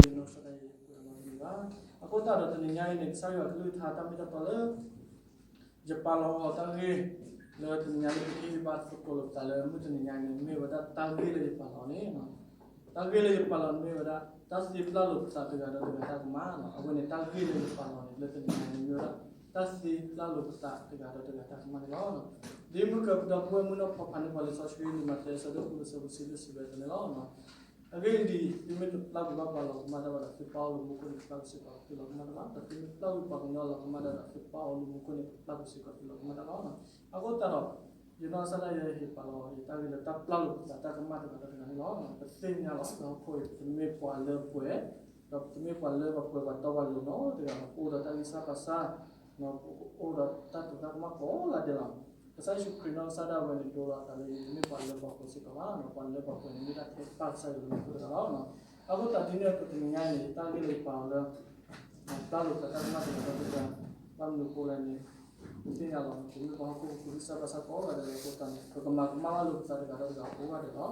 နီၢ်ကစၢ်ဒၣ်ယဲ ပှဲၤမီၤတန့ၢ်ဘၣ်. အဃိသတးဒီးတနံၤညါအံၤန့ၣ် ကစၢ်ယွၤကလုၢ်ကထါတၢ်မ့ၢ်တၢ်တီလၢ ယပာ်လီၤအီၤတၢ်ဂ့ၢ် လၢတနံၤညါလၢပကဟ့ၣ်ဘၣ်သကိးလိာ်ပသးလၢမုၢ်တနံၤညါအံၤန့ၣ် မ့ၢ်ဝဲဒၣ်တၢ်ဂ့ၢ်လၢယပာ်လီၤန့ၣ် တၢ်ဂ့ၢ်လၢယပာ်လီၤန့ၣ်မ့ၢ်ဝဲဒၣ် တၢ်သ့ပျၢ်လိာ်ပသးတဂၤဒီးတဂၤတၢ်ကမၣ်လီၤ. အဝဲန့ၣ်တၢ်ဂ့ၢ်လၢယပာ်လီၤန့ၣ် လၢတနံၤညါန့ၣ်မ့ၢ်ဝဲဒၣ် တၢ်သ့ပျၢ်လိာ်ပသးတဂၤဒီးတဂၤတၢ်ကမၣ်န့ၣ်လီၤ. ဒ်မုၢ်ကပဒီပုၢ်ဝဲၢ်မုၣ်နီၢ်ဖီဖးန့ၢ်ပှၤလံာ်စီဆှံလံာ်မးသဲအဆၢဒိၣ်ဃုအဆၢဖိတဆံလွံၢ်စံးဝဲအသိးန့ၣ်လီၤ. အဂ့ၢ်ဒ်အံၤ, သုမ့ၢ်တပျၢ်ကွံာ်ဘၣ်ပှၤလီၤကမၣ်တၢ်ဘၣ်ဒီး သုပၢ်အီၤလၢမူခိၣ်န့ၣ် ကပျၢ်ကွံာ်စ့ၢ်ကီးသုလီၤကမၣ်တၢ်လီၤ. ဒီးသုမ့ၢ်ပျၢ်ကွံာ်ပှၤကညီလီၤကမၣ်တၢ်ဒီး သုပၢ်အီၤလၢမူခိၣ်န့ၣ် ကပျၢ်ကွံာ်စ့ၢ်ကီးသုလီၤကမၣ်တၢ်လီၤ. အဃိသတးဒီး ယနီၢ်ကစၢ်ဒၣ်ယဲဟ့ၣ်ပာ်လီၤယတၢ်ဂ့ၢ်လၢတၢ်ပျၢ်လိာ်ပသးတၢ်ကမၣ်တဂၤဒီးတဂၤန့ၣ်လီၤ. ပသ့ၣ်ညါလီၤ လၢဟီၣ်ခိၣ်အံၤ ပတမ့ၢ်ပှၤလၢပှဲၤ, ဒီးပတမ့ၢ်ပှၤလၢပှဲၤပှဲၤတီပှၤလိၤနီတဂၤဘၣ်. ပအိၣ်ဒီးတၢ်ဂံၢ်စၢ်ဘါစၢ်, ပအိၣ်ဒီးတၢ်သးတၢ်ကမၣ်ကိးဂၤဒဲးလီၤ. ကစၢ်ယ့ၣ်ၡူးခရံာ်နီၢ်ကစၢ်ဒၣ်ဝဲန့ၣ် ဒိလီၤအသးလၢ ယတမ့ၢ်ပှၤလၢပှဲၤပှဲၤစ့ၢ်ကီးဘၣ်, ပှၤလၢပှဲၤပှဲၤန့ၣ် မ့ၢ်ဒၣ်ထဲပၢ်ကစၢ်ယွၤလၢမူခိၣ်တဂၤလီၤ. အဃိသတးဒ်န့ၣ်အသိးတနံၤညါအံၤန့ၣ် ယတၢ်ဂ့ၢ်လၢယပာ်အီၤလၢ ပျၢ်လိာ်ပသးတၢ်ကမၣ်တဂၤဒီးတဂၤ, ဘၣ်မနုၤအဃိလဲၣ်န့ၣ် ပသ့ၣ်ညါလီၤ ပမ့ၢ်ပှၤဟီၣ်ခိၣ်ဖိ ပဂံၢ်စၢ်ဘါစၢ်ကိးဂၤဒဲးလီၤ. အဃိသတးန့ၣ် ပကမၤကမၣ်ဘၣ်လိာ်ပသးတဂၤဒီးတဂၤကိးဂၤဒဲးလီၤ.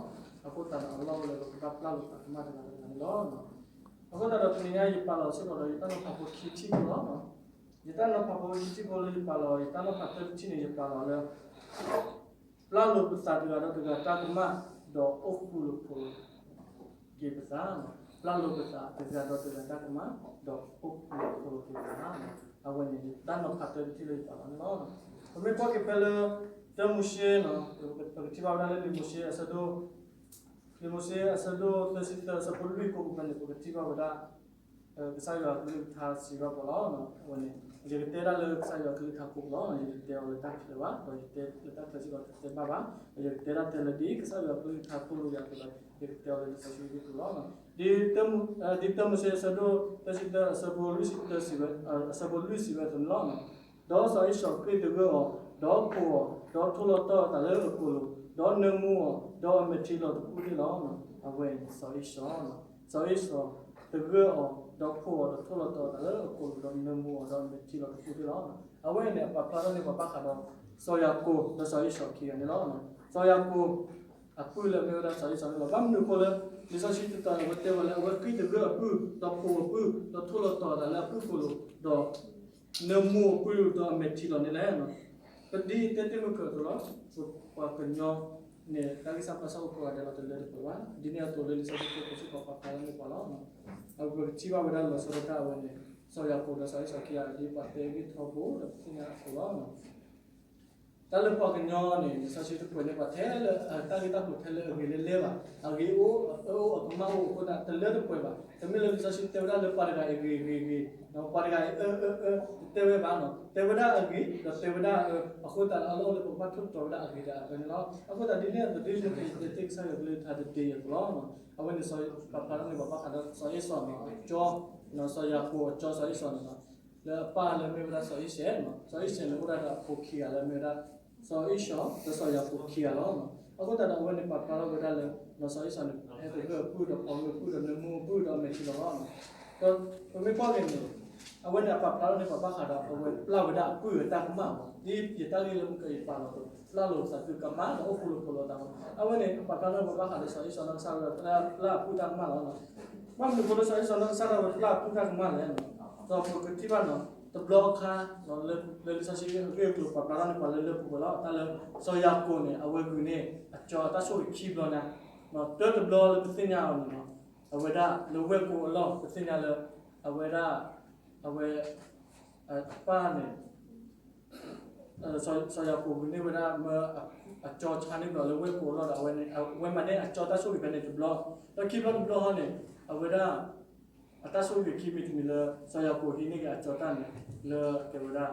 အဃိသတးဒီး အလီၢ်အိၣ်လၢပကဘၣ်ပျၢ်လိာ်ပသးကမၣ်တဂၤဒီးတဂၤန့ၣ်လီၤ. အဃိသတးဒီးတနံၤညါအံၤ ယပာ်လီၤစ့ၢ်ကီးဒီး ယတၢ်နီၤဖးဖိခံထံၣ်ဖိလီၤ. ယတၢ်နီၤဖးဖိခံထံၣ်ဖိလၢယပာ်လီၤ ယတၢ်နီၤဖးသၢထံၣ်န့ၣ် ယပာ်လီၤလၢ ပျၢ်လိာ်ပသးတဂၤဒီးတဂၤတၢ်ကမၣ် ဒီးအိၣ်ဃူလိာ်ဖိးလိာ်က့ၤပသး, ပျၢ်လိာ်ပသးတဂၤဒီးတဂၤတၢ်ကမၣ် ဒီးအိၣ်ဃူလိာ်ဖိးလိာ်က့ၤပသး, အဝဲန့ၣ် ယတၢ်နီၤဖးသၢထံၣ်လၢယပာ်လီၤန့ၣ်လီၤ. ပမ့ၢ်ကွၢ်က့ၤဖဲလၢ တၢမိၤၡ့, ပကထံၣ်ဘၣ်ဝဲဒၣ်လၢလံာ်မိၤၡ့အဆၢဒိၣ် လံာ်မိၤၡ့အဆၢဒိၣ်သၢဆံသၢ အဆၢဖိလွံၢ်ကိးပူၤဖဲန့ၣ် ပကထံၣ်ဘၣ်ဝဲဒၣ် ကစၢ်ယွၤကလုၢ်ကထါစံးဘၣ်ပှၤလီၤ. အဝဲန့ၣ် ယကတဲဒၣ်လၢကစၢ်ယွၤကလုၢ်ကထါကိးပူၤလီၤ. ယတတဲအီၤလၢတၢ်ချၢဘၣ်, ဒီးယတဲလၢတၢ်ချၢစ့ၢ်ကီးတတဲဘၣ်ဘၣ်. ယကတဲဒၣ်တဲလၢဒ်ကစၢ်ယွၤကလုၢ်ကထါသိၣ်လိယၤအသိးဒီး ယကတဲအီၤလၢလံာ်စီဆှံအဂ့ၢ်အကျိၤလီၤ. ဒ်တၢမိၤၡ့အဆၢဒိၣ်သၢဆံသၢ အဆၢဖိလွံၢ်ဆံသၢစံးဝဲ, အဆၢဖိလွံၢ်စံးဝဲအသိးန့ၣ်လီၤ. ဒီးစီၤအ့ၡီၤဃ့ၢ်သဂၢၢ်အီၤ, ဒီးဖှိၣ်အီၤ, ဒီးထိၣ်လီၤတီၢ်အသးလၢအကိာ်လိၤ, ဒီးနၢမူအီၤ, ဒီးအမဲာ်ထံလီၤတပူၤန့ၣ်လီၤ. အဝဲန့ၣ်စီၤအ့ၡီၤ, စီၤအ့ၡီၤသဂၢၢ်အီၤ, ဒီးဖှိၣ်အီၤ, ဒီးထိၣ်လီၤတီၢ်အသးလၢအကိာ်လိၤ, ဒီးနၢမူအီၤ, ဒီးအမဲာ်ထံလီၤတပူၤန့ၣ်လီၤ. အဝဲန့ၣ် အပာ်ဖျါထီၣ်န့ၢ်ပှၤဘၣ်ဃးဒီး စီၤယၤကိာ် ဒီးစီၤအ့ၡီၤခံဂၤန့ၣ်လီၤ. စီၤယၤကိာ် အပုၢ်လၢအမ့ၢ်ဝဲဒၣ်စီၤအ့ၡီၤန့ၣ်လီၤ. ဘၣ်မနုၤအဃိလၢ လံာ်စီဆှံတတီၤန့ၣ် အဝဲတဲဝဲလၢ အဝဲဃ့ၢ်သဂၢၢ်အပုၢ်, ဒီးဖှိၣ်အပုၢ်, ဒီးထိၣ်လီၤတီၢ်အသးလၢအပုၢ်ကိာ်လိၤ, ဒီးနၢမူအပုၢ်ဒီးအမဲာ်ထံလီၤန့ၣ်လဲၣ်. ပဒ်တဲတ့ၢ်မုၢ်ကၢၤအသိးလီၤ. ပှၤကညီန့ၣ် တၢ်ဂံၢ်စၢ်ဘါစၢ်အိၣ်ကိးဂၤဒဲးလီၤ တလၢတပှဲၤဘၣ်. ဒ်န့ၣ်အသိးလၢလံာ်စီဆှံတဲပှၤစ့ၢ်ကီးပာ်ဖျါထီၣ်န့ၢ်ပှၤလီၤ. အဝဲပကထံၣ်ဘၣ်ဝဲဒၣ်လီၤဆီဒၣ်တၢ်အဝဲန့ၣ် စီၤယၤကိာ်ဒီးစီၤအ့ၡီၤခံဂၤ ဒ်ပှၤတဲဂ့ၢ်ထီဘိဒီးပသ့ၣ်ညါအသိးလီၤ. တၢ်လၢပှၤကညီန့ၣ် လံာ်စီဆှံတပှဲၤန့ၢ်ပှၤထဲလၢ တၢ်ဂ့ၢ်တၢ်ကျိၤထဲလၢအဂ့ၤလၢလဲၢ်ဘၣ်. အဂ့ၤအိၣ် အအၢအိၣ် အကမၣ်အိၣ်အဃိသတး တလၢတပှဲၤဘၣ်. တမ့ၢ်လၢလံာ်စီဆှံတဲဝဲဒၣ်လၢပှၤတဂၤအံၤဂ့ၤဂ့ၤဂ့ၤ, ဒီးပှၤတဂၤအံၤအၢအၢအၢ တတဲဝဲဘၣ်နီၤ. တဲဝဲဒၣ်အဂ့ၤ ဒီးတဲဝဲဒၣ်အအၢ အဃိသတးဒီးအလီၢ်အိၣ်လၢပကဘၣ်ထိၣ်သတြီၤဝဲဒၣ်အဂ့ၤဒီးအအၢန့ၣ်လီၤ. အဃိသတးဒ်န့ၣ်အသိးဒ်လၢယတဲကစၢ်ယွၤကလုၢ်ကထါတဒ့အသိးလီၤ. အဝဲန့ၣ် ပာ်ဖျါထီၣ်န့ၢ်ပှၤဘၣ်ဃးဒီးစီၤအ့ၡီၤနီၤ အကၠီ, စီၤယၤကိာ်အကၠီစီၤအ့ၡီၤန့ၣ်လီၤ. လၢအပၢ်လၢအမ့ၢ်ဝဲဒၣ်စီၤအံၣ်စဲး, စီၤအံၣ်စဲးန့ၣ်အိၣ်ဒၣ်ဒီးအဖိခံဂၤလၢအမ့ၢ်ဝဲဒၣ် စီၤအံၣ်စၢး ဒီးစီၤယၤကိာ်ခံဂၤလီၤ. အဃိသတးဒီးအဝဲန့ၣ်ပာ်ဖျါထီၣ်ဝဲဒၣ်လၢ စီၤအံၣ်စၢးန့ၣ် ဟဲသဂၢၢ်အပုၢ်ဒီးဖီၣ်ဂၢၢ်အပုၢ်ဒီးနၢမူအပုၢ်ဒီးအမဲာ်ထံလီၤ. ဒီးပမ့ၢ်ကွၢ်က့ၤန့ၣ် အဝဲန့ၣ်အပာ်ဖျါထီၣ်န့ၢ်ပှၤဘၣ်ဃးဒီးအဝဲပျၢ်ဝဲဒၣ်အပုၢ်အတၢ်ကမၣ်မး ဒ်ယတၢ်ဂ့ၢ်လၢမုၢ်ကယပာ်လီၤအသိး ပျၢ်လိာ်သးသုကမၣ်ဒီးအိၣ်ဃူလိာ်ဖိးလိာ်သးမး. အဝဲန့ၣ်အပာ်ဖျါထီၣ်န့ၢ်ပှၤဘၣ်ဃးဒီးစီၤအံၣ်စၢးနီၢ်ကစၢ်ဒၣ်ဝဲပျၢ်အပုၢ်တၢ်ကမၣ်လီၤ. ဘၣ်မနုၤအဃိလၢစီၤအံၣ်စၢးနီၢ်ကစၢ်ဒၣ်ဝဲပျၢ်အပုၢ်တၢ်ကမၣ်လဲၣ်. ဒီးပကထံၣ်ဘၣ်နီၤ တဘျီအခါ လၢလံာ်စီဆှံအဂ့ၢ်အကျိၤပာ်ဖျါထီၣ်န့ၢ်ပှၤလၢလၢပူၤပူၤလီၤ. တၢ်လၢစီၤယၤကိာ်န့ၣ် အဝဲဂုာ်န့ၢ်အကၠီအတၢ်ဆိၣ်ဂ့ၤခံဘျီညါ, တၢတဘျီလၢပသ့ၣ်ညါအီၤန့ၣ် အဝဲဒၣ်လၢဝဲၢ်ကိအလီၢ် ပသ့ၣ်ညါလၢ အဝဲဒၣ် အဝဲ အပၢ်န့ၣ် စီၤယၤကိာ်ဂုာ်န့ၢ်ဝဲဒၣ်မၢ အကၠီဆါန့ၢ်ဘျီလၢဝဲၢ်ကိအလီၢ်ဒီး အဝဲန့ၣ် အဝဲမၤန့ၢ်အကၠီတၢ်ဆိၣ်ဂ့ၤဖဲန့ၣ်တဘျီ, ဒီးခံဘျီတဘျီဟီန့ၣ် အဝဲဒၣ် အတၢ်ဆိၣ်ဂ့ၤခံမံၤတမံၤလၢ စီၤယၤကိာ်ဟံးန့ၢ်က့ၤအကၠီတၢ်န့ၣ် လၢကဲဝဲဒၣ်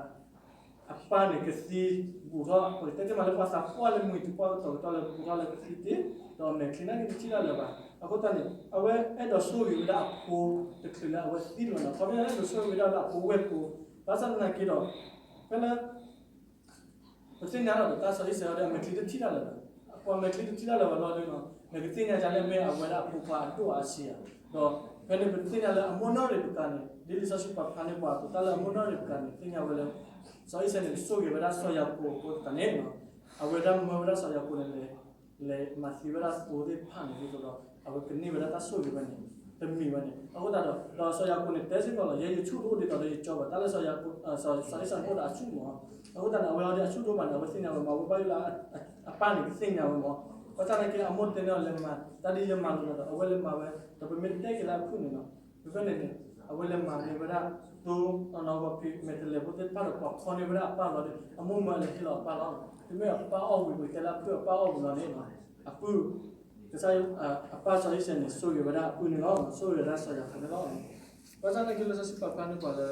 အပၢ်န့ၣ်ကသံဘူးထီၣ် ပကတဲတ့ၢ်မးလၢပှၤသးပှၢ်လၢမှံၤတပှၢ်ကတီၤကတီၢ်လၢဘူးထီၣ်လၢကသံတ့ၢ် ဒီးအမဲာ်ချံနာ်က့တထံၣ်တၢ်လၢၤဘၣ်. အဃိသတးန့ၣ် အဝဲအဲၣ်ဒိးဆိၣ်ဂ့ၤဝဲဒၣ်အဖိတချုးလၢအဝဲသံလီၤန့ၣ် ခီဖျိလၢအဲၣ်ဒိးဆိၣ်ဂ့ၤဝဲဒၣ်လၢအဖိဝဲၢ်ကိာ် ဘၣ်ဆၣ်သနာ်က့ဒီး ဖဲလၢ ပသ့ၣ်ညါလီၤဒီးတၢ်စီၤအံၣ်စဲးအီၤဒီး အမဲာ်ချံတထံၣ်တၢ်လၢၤဘၣ်. ပှၤမဲာ်ချံတထံၣ်တၢ်လၢၤဘၣ်လီၤဒ်န့ၣ် နကသ့ၣ်ညါဒ်လဲၣ်မ့ၢ်အဝဲဒၣ်အဖိခွါအဒိၣ်အါဆံးဧါ. ဒီးဖဲန့ၣ်ပသ့ၣ်ညါလၢအမိၢ်နီၢ်ရံးပူၤန့ၣ် ဒ်လံာ်စီဆှံပာ်ဖျါန့ၢ်ပှၤအသိး တၢ်လၢအမိၢ်နီၢ်ရံးပူၤန့ၣ် သ့ၣ်ညါဝဲလၢ စီၤအံၣ်စဲးန့ၣ် ဆိၣ်ဂ့ၤဝဲဒၣ်စီၤယၤကိာ်အဃိသတးန့ၣ် အဝဲဒၣ်မၢဝဲဒၣ်စီၤယၤကိာ်န့ၣ် လဲၤမၤသံဝဲဒၣ်သိသ့ၣ်တဖၣ်န့ၣ် ဒ်သိးဒီး အဝဲကန့ၢ်ဝဲဒၣ်တၢ်ဆိၣ်ဂ့ၤဝဲန့ၣ် တမ့ၢ်ဝဲန့ၣ် အဃိသတးဒီး ဒီးစီၤယၤကိာ်န့ၣ် တဲစ့ၢ်ကီးလီၤ, ယဲယဆူၣ်တအိၣ်ဒ်သိးဒီးယကၠီဘၣ်, တၢ်လၢစီၤအံၤစၢ်န့ၣ်အိၣ်ဒီးအဆူၣ်မး, အဃိသတးန့ၣ် အဝဲအီၤဒီးအဆူၣ်တအိၣ်ဘၣ်န့ၣ် အဝဲသ့ၣ်ညါဝဲမး, အဝဲဘၣ်ယိၣ်လၢအပၢ်န့ၣ်ကသ့ၣ်ညါဝဲမး, ဘၣ်ဆၣ်သနာ်က့ အမိၢ်တဲန့ၢ်အီၤလဲၤမၤ တၢ်ဒ်ယမၤလိာ်လီၤဒီး အဝဲလဲၤမၤဝဲ, ဒီးပမ့ၢ်တဲက့ၤလၢအဖုၣ်န့ၣ်လီၤ, ဖဲဖဲန့ၣ်န့ၣ် အဝဲလဲၤမၤန့ၢ်ဝဲဒၣ် သိ အနီၢ်ဂီၤဖံးမဲာ်တဲးလဲးဖိသ့ၣ်တဖၣ်ဒီး ပှၤဖီန့ၢ်ဝဲဒၣ်အပၢ်လီၤဒီး အမိၢ်မၢအလဲၤဟ့ၣ်လီၤအပၢ်လီၤ, တမ့ၢ်အပၢ်အီၣ်ဝံၤ ပကတဲလၢအဖုၣ်အပၢ်အီၣ်ဝံၤလီၤန့ၣ်လီၤ, အပုၢ် ကစၢ် အပၢ်စီၤအံၤစၢ်န့ၣ် ဆိၣ်ဂ့ၤဝဲဒၣ်အပုၢ်န့ၣ်လီၤ, ဆိၣ်ဂ့ၤဝဲဒၣ်စီၤယၤကိာ်န့ၣ်လီၤ. ဘၣ်ဆၣ်သနာ်က့ လံာ်စီဆှံပာ်ဖျါန့ၢ်ပှၤလၢ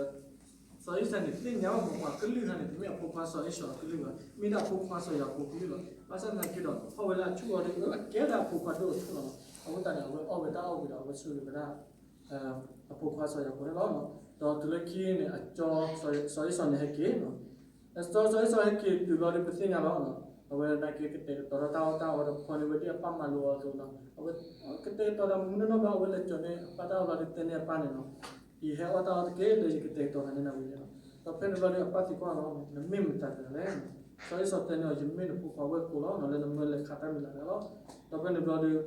စီၤအံၤစၢ်န့ၣ် သ့ၣ်ညါဘၣ်ပှၤကလုၢ်ခါန့ၣ် တမ့ၢ်အဖိခွါစီၤအ့ၡီၤအကလုၢ်ဘၣ်, မ့ၢ်ဒၣ်အဖိခွါစီၤယၤကိာ်ကလုၢ်လီၤ. ဘၣ်ဆၣ်သနာ်က့ဒီး ထီၣ်ဝဲလၢအဆူၣ်အီၤဒီး အကဲဒၣ်အဖိခွါဒိၣ်အဆူၣ်လီၤ. အဃိသတးန့ၣ် အဝဲအီၣ်ဝဲတၢ်အီၣ်ဝံၤဒီး အဝဲဆိၣ်ဂ့ၤဝဲဒၣ် အဖိခွါစီၤယၤကိာ်န့ၣ်လီၤ. ဒီးတုၤလၢခံန့ၣ် အကၠီ စီၤအ့ၣ်စီၤန့ၣ်ဟဲက့ၤ စီၤအ့ၣ်စီၤဟဲက့ၤတုၤဘျီဒီး ပသ့ၣ်ညါလီၤ. အဝဲသနာ်က့ ကတဲာ်ကတီၤထီၣ်တၢ်အီၣ်တၢ်အီဒီး ဖီန့ၢ်ဝဲဒၣ်အပၢ်မၤလိာ်အီၤအသိးလီၤ. အဝဲကတဲာ်ကတီၤတၢ်မနုၤနီၢ်နီၢ်ဘၣ်, အဝဲလဲၤကၠီၤန့ၢ်အပၢ်တၢ်အီၣ်ဘျီဒီး တဲန့ၢ်အပၢ်န့ၣ်လီၤ, ယဟဲအီၣ်တၢ်အီၣ်တက့ၢ်ဒီး ယကတဲာ်ကတီၤတၢ်န့ၢ်နၤဝံၤန့ၣ်လီၤ. ဒီးဖဲန့ၣ်ဘျီဒီး အပၢ်သံကွၢ်လီၤ, နမ့ၢ်မတၤတဂၤလဲၣ်. စီၤအ့ၣ်စီၤတဲန့ၢ်အီၤ, ယမ့ၢ်နဖိခွါဝဲၢ်ကိလီၤ, လၢနမၢလဲၤခးတၢ်မံၤလၤတဂၤလီၤ. ဒီးဖဲန့ၣ်ဘျီဒီး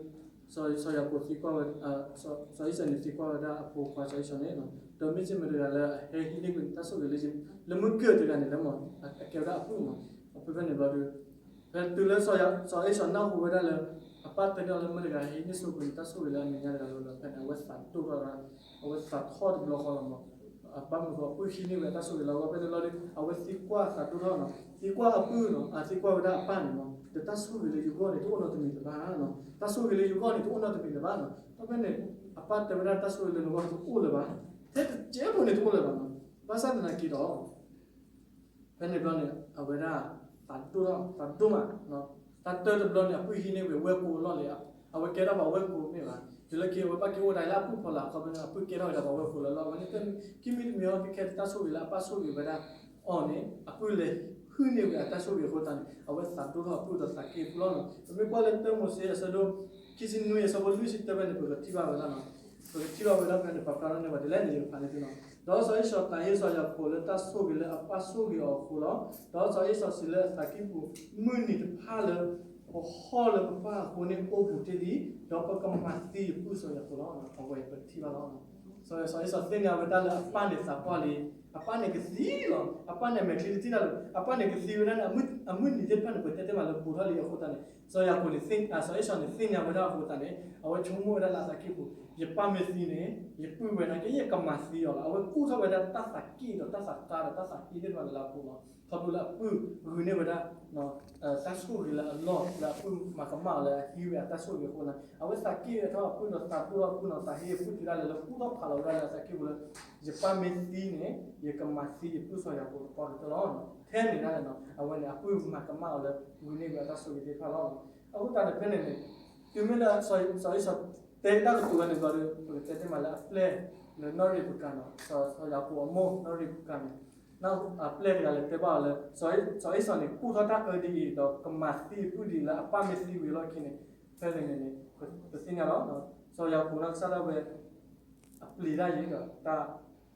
စီၤယၤကိာ်သံကွၢ်ဝဲ, စီၤအ့ၣ်စီၤန့ၣ်သံကွၢ်ဝဲဒၣ်အဖိခွါစီၤအ့ၣ်စီၤန့ၣ်, ဒီးမ့ၢ်စ့ၢ်မတၤတဂၤလၢအဟဲဟံးန့ၢ်ကွံာ်တၢ်ဆိၣ်ဂ့ၤလၢ လၢမုၢ်ကၢၢ်တဂၤန့ၣ်လဲၣ်မး, အကဲဝဲဒၣ်အပုၢ်မး. ဖဲဖဲန့ၣ်ဘျီဒီး ဖဲတုၤလၢ စီၤအ့ၣ်စီၤနၢ်ဟူဝဲဒၣ်လၢ အပၢ်တဲန့ၢ်အီၤလၢ မတၤတဂၤဟဲဟံးန့ၢ်ဆိၣ်ဂ့ၤတၢ်ဆိၣ်ဂ့ၤလၢအမဲာ်ညါတဂၤလီၤဒီး ဖဲန့ၣ် အဝဲသးဒိၣ်ထီၣ်, အဝဲသးထီၣ်တဘျီဃီလီၤမး. ဘၣ်မနုၤဃိ အပုၢ်ဟံးန့ၢ်ဝဲတၢ်ဆိၣ်ဂ့ၤလီၤ. အဝဲဖဲန့ၣ်ဘျီဒီး အဝဲသံကွၢ်သးဒိၣ်ထီၣ်လီၤ, သံကွၢ်အပုၢ်လီၤ, အသံကွၢ်ဝဲဒၣ်အပၢ်န့ၣ်လီၤ, ဒီးတၢ်ဆိၣ်ဂ့ၤလၢယဂီၢ်န့ၣ် တအိၣ်နီတမံၤလၢၤဘၣ်, တၢ်ဆိၣ်ဂ့ၤလၢယဂီၢ်န့ၣ် တအိၣ်နီတမံၤလၢၤဘၣ်. ဒီးဖဲန့ၣ် အပၢ်တဲဝဲဒၣ် တၢ်ဆိၣ်ဂ့ၤလၢနဂီၢ်န့ၣ် တအိၣ်လၢၤဘၣ်, ထဲတစဲးဖိန့ၣ် တအိၣ်လၢၤဘၣ်. ဘၣ်ဆၣ်သနာ်က့ဒီး ဖဲန့ၣ်ဘျီန့ၣ် အဝဲဒၣ် သးဒိၣ်ထီၣ် သးဒိၣ်မး, တၢ်တၢၢ်တဘျီန့ၣ် အပုၢ်ဟံးန့ၢ်ဝဲဝဲၢ်ကိလီၢ်လံ, အဝဲကဲထီၣ်ပှၤဝဲၢ်ကိမ့ၢ်ဘၣ်, တုၤလၢခံ အဝဲဘၣ်က့ၤအိၣ်ဒၣ်လၢအပုၢ်ဖီလာ်အခီပညီန့ၣ် အပုၢ်ကဲထီၣ်ဝဲဒၣ်ပှၤဝဲၢ်ကိလၢလီၢ်. အဝဲန့ၣ် ခံမံၤတမံၤအီၤ ခဲတၢ်ဆိၣ်ဂ့ၤလၢအပၢ်ဆိၣ်ဂ့ၤဝဲဒၣ်အီၤန့ၣ် အပုၢ်လဲၤဟုၣ်န့ၢ်ဝဲအတၢ်ဆိၣ်ဂ့ၤအဃိသတးန့ၣ် အဝဲသးဒိၣ်ထီၣ်အပုၢ်ဒီးသးက့ၢ်ပူၤလီၤ. ပမ့ၢ်ကွၢ်လၢ တၢမိၤၡ့ အဆၢဒိၣ် ခံဆံနွံ အဆၢဖိလွံၢ်ဆံတၢဖဲန့ၣ် ပကထံၣ်ဘၣ်ဝဲဒၣ်လီၤ. ပကထံၣ်ဘၣ်ဝဲဒၣ်ဖဲန့ၣ် ပာ်ဖျါထီၣ်န့ၢ်ပှၤဒ်လဲၣ်န့ၣ် ယကဖးန့ၢ်သုလီၤ. ဒီးစီၤအ့ၣ်စီၤသးဟ့စီၤယၤကိာ်လၢတၢ်ဆိၣ်ဂ့ၤလၢအပၢ်ဆိၣ်ဂ့ၤအီၤအဃိလီၤ. ဒီးစီၤအ့ၣ်စီၤစံးလၢအသးကံၢ်ပူၤ, မုၢ်နံၤတဖၣ်လၢ ပဟီၣ်လၢပပၢ်အဃိန့ၣ်အိၣ်ဘူးတ့ၢ်လံ, ဒီးပကမၤသံယပုၢ်စီၤယၤကိာ်လီၤ. အဝဲပထံၣ်ဘၣ်လီၤ. စီၤအ့ၣ်စီၤသ့ၣ်ညါဝဲဒၣ်လၢအပၢ်န့ၣ်သးပှၢ်လံ, အပၢ်န့ၣ်ကသံလီၤ. အပၢ်န့ၣ်မဲာ်ချံတထံၣ်တၢ်လၢၤ, အပၢ်န့ၣ်ကသံဝဲဒၣ်န့ၣ် အမုၢ်နံၤသ့ၣ်တဖၣ်န့ၣ် ပတဲတ့ၢ်မးလၢဘူးထီၣ်လံအဃိသတးန့ၣ် စီၤယၤကိာ်န့ၣ် စီၤအ့ၣ်စီၤန့ၣ်သ့ၣ်ညါဝဲဒၣ်အဃိသတးန့ၣ် အဝဲဆိကမိၣ်ဝဲဒၣ်လၢအသးကံၢ်ပူၤ, ယပၢ်မ့ၢ်သံန့ၣ် ယပုၢ်ဝဲဒၣ်က့ ယကမၤသံအီၤလီၤ. အဝဲကူၣ်ထီၣ်ဝဲဒၣ်တၢ်သးက့ၣ်ဒီးတၢ်သးကါဒီးတၢ်သးဟ့သ့ၣ်တဖၣ်လၢအပူၤလီၤ. ခီဖျိလၢအပုၢ်ဂုာ်န့ၢ်ဝဲဒၣ် တၢ်ဆိၣ်ဂ့ၤလၢအလီၢ်လၢအပုၢ်မၤကမၣ်အီၤလၢအဟံးဝဲအတၢ်ဆိၣ်ဂ့ၤအဃိန့ၣ် အဝဲသးက့ၣ်ထီၣ်အပုၢ်ဒီးသးဒိၣ်ထီၣ်အပုၢ်န့ၣ် သးဟ့အပုၢ်တုၤဒၣ်လဲာ်လၢကူၣ်ထီၣ်ဖးလီၤဝဲဒၣ်လၢအသးကံၢ်ပူၤလၢ ယပၢ်မ့ၢ်သံန့ၣ် ယကမၤသံယပုၢ်စီၤယၤကိာ်တပီၢ်ကတၢၢ်လီၤ. ထဲန့ၣ်ဒၣ်လဲာ်န့ၣ် အဝဲန့ၣ် အပုၢ်မၤကမၣ်အီၤလၢဂုာ်န့ၢ်ဝဲအတၢ်ဆိၣ်ဂ့ၤသ့ၣ်တဖၣ်လီၤ. အဃိသတးန့ၣ်ဖဲန့ၣ်န့ၣ် တုၤမ့ၢ်လၢ စီၤအ့ၣ်စီၤတဲတၢ်ကတိၤဝဲန့ၣ်ဘျီဒီး ပကတဲတ့ၢ်မးလၢအပျဲၢ်လၢနီၢ်ရ့းပကၤန့ၣ် စီၤယၤကိာ်အမိၢ်နီၢ်ရ့းပကၤန့ၣ် အပျဲၢ်တဂၤလဲၤတဲဘၣ်အီၤလၢ စီၤအ့ၣ်စီၤန့ၣ် ကူၣ်ထီၣ်တၢ်အၢဒ်အံၤ ဒီးကမၤသံအပုၢ်ဒ်အံၤလၢအပၢ်မ့ၢ်သံဝံၤအလီၢ်ခံန့ၣ် ဖဲန့ၣ်န့ၣ်န့ၣ် ပသ့ၣ်ညါလီၤ. စီၤယၤကိာ်န့ၣ်ကစၢ်ဒၣ်ဝဲ အပျံၤတၢ်အံၤဒီး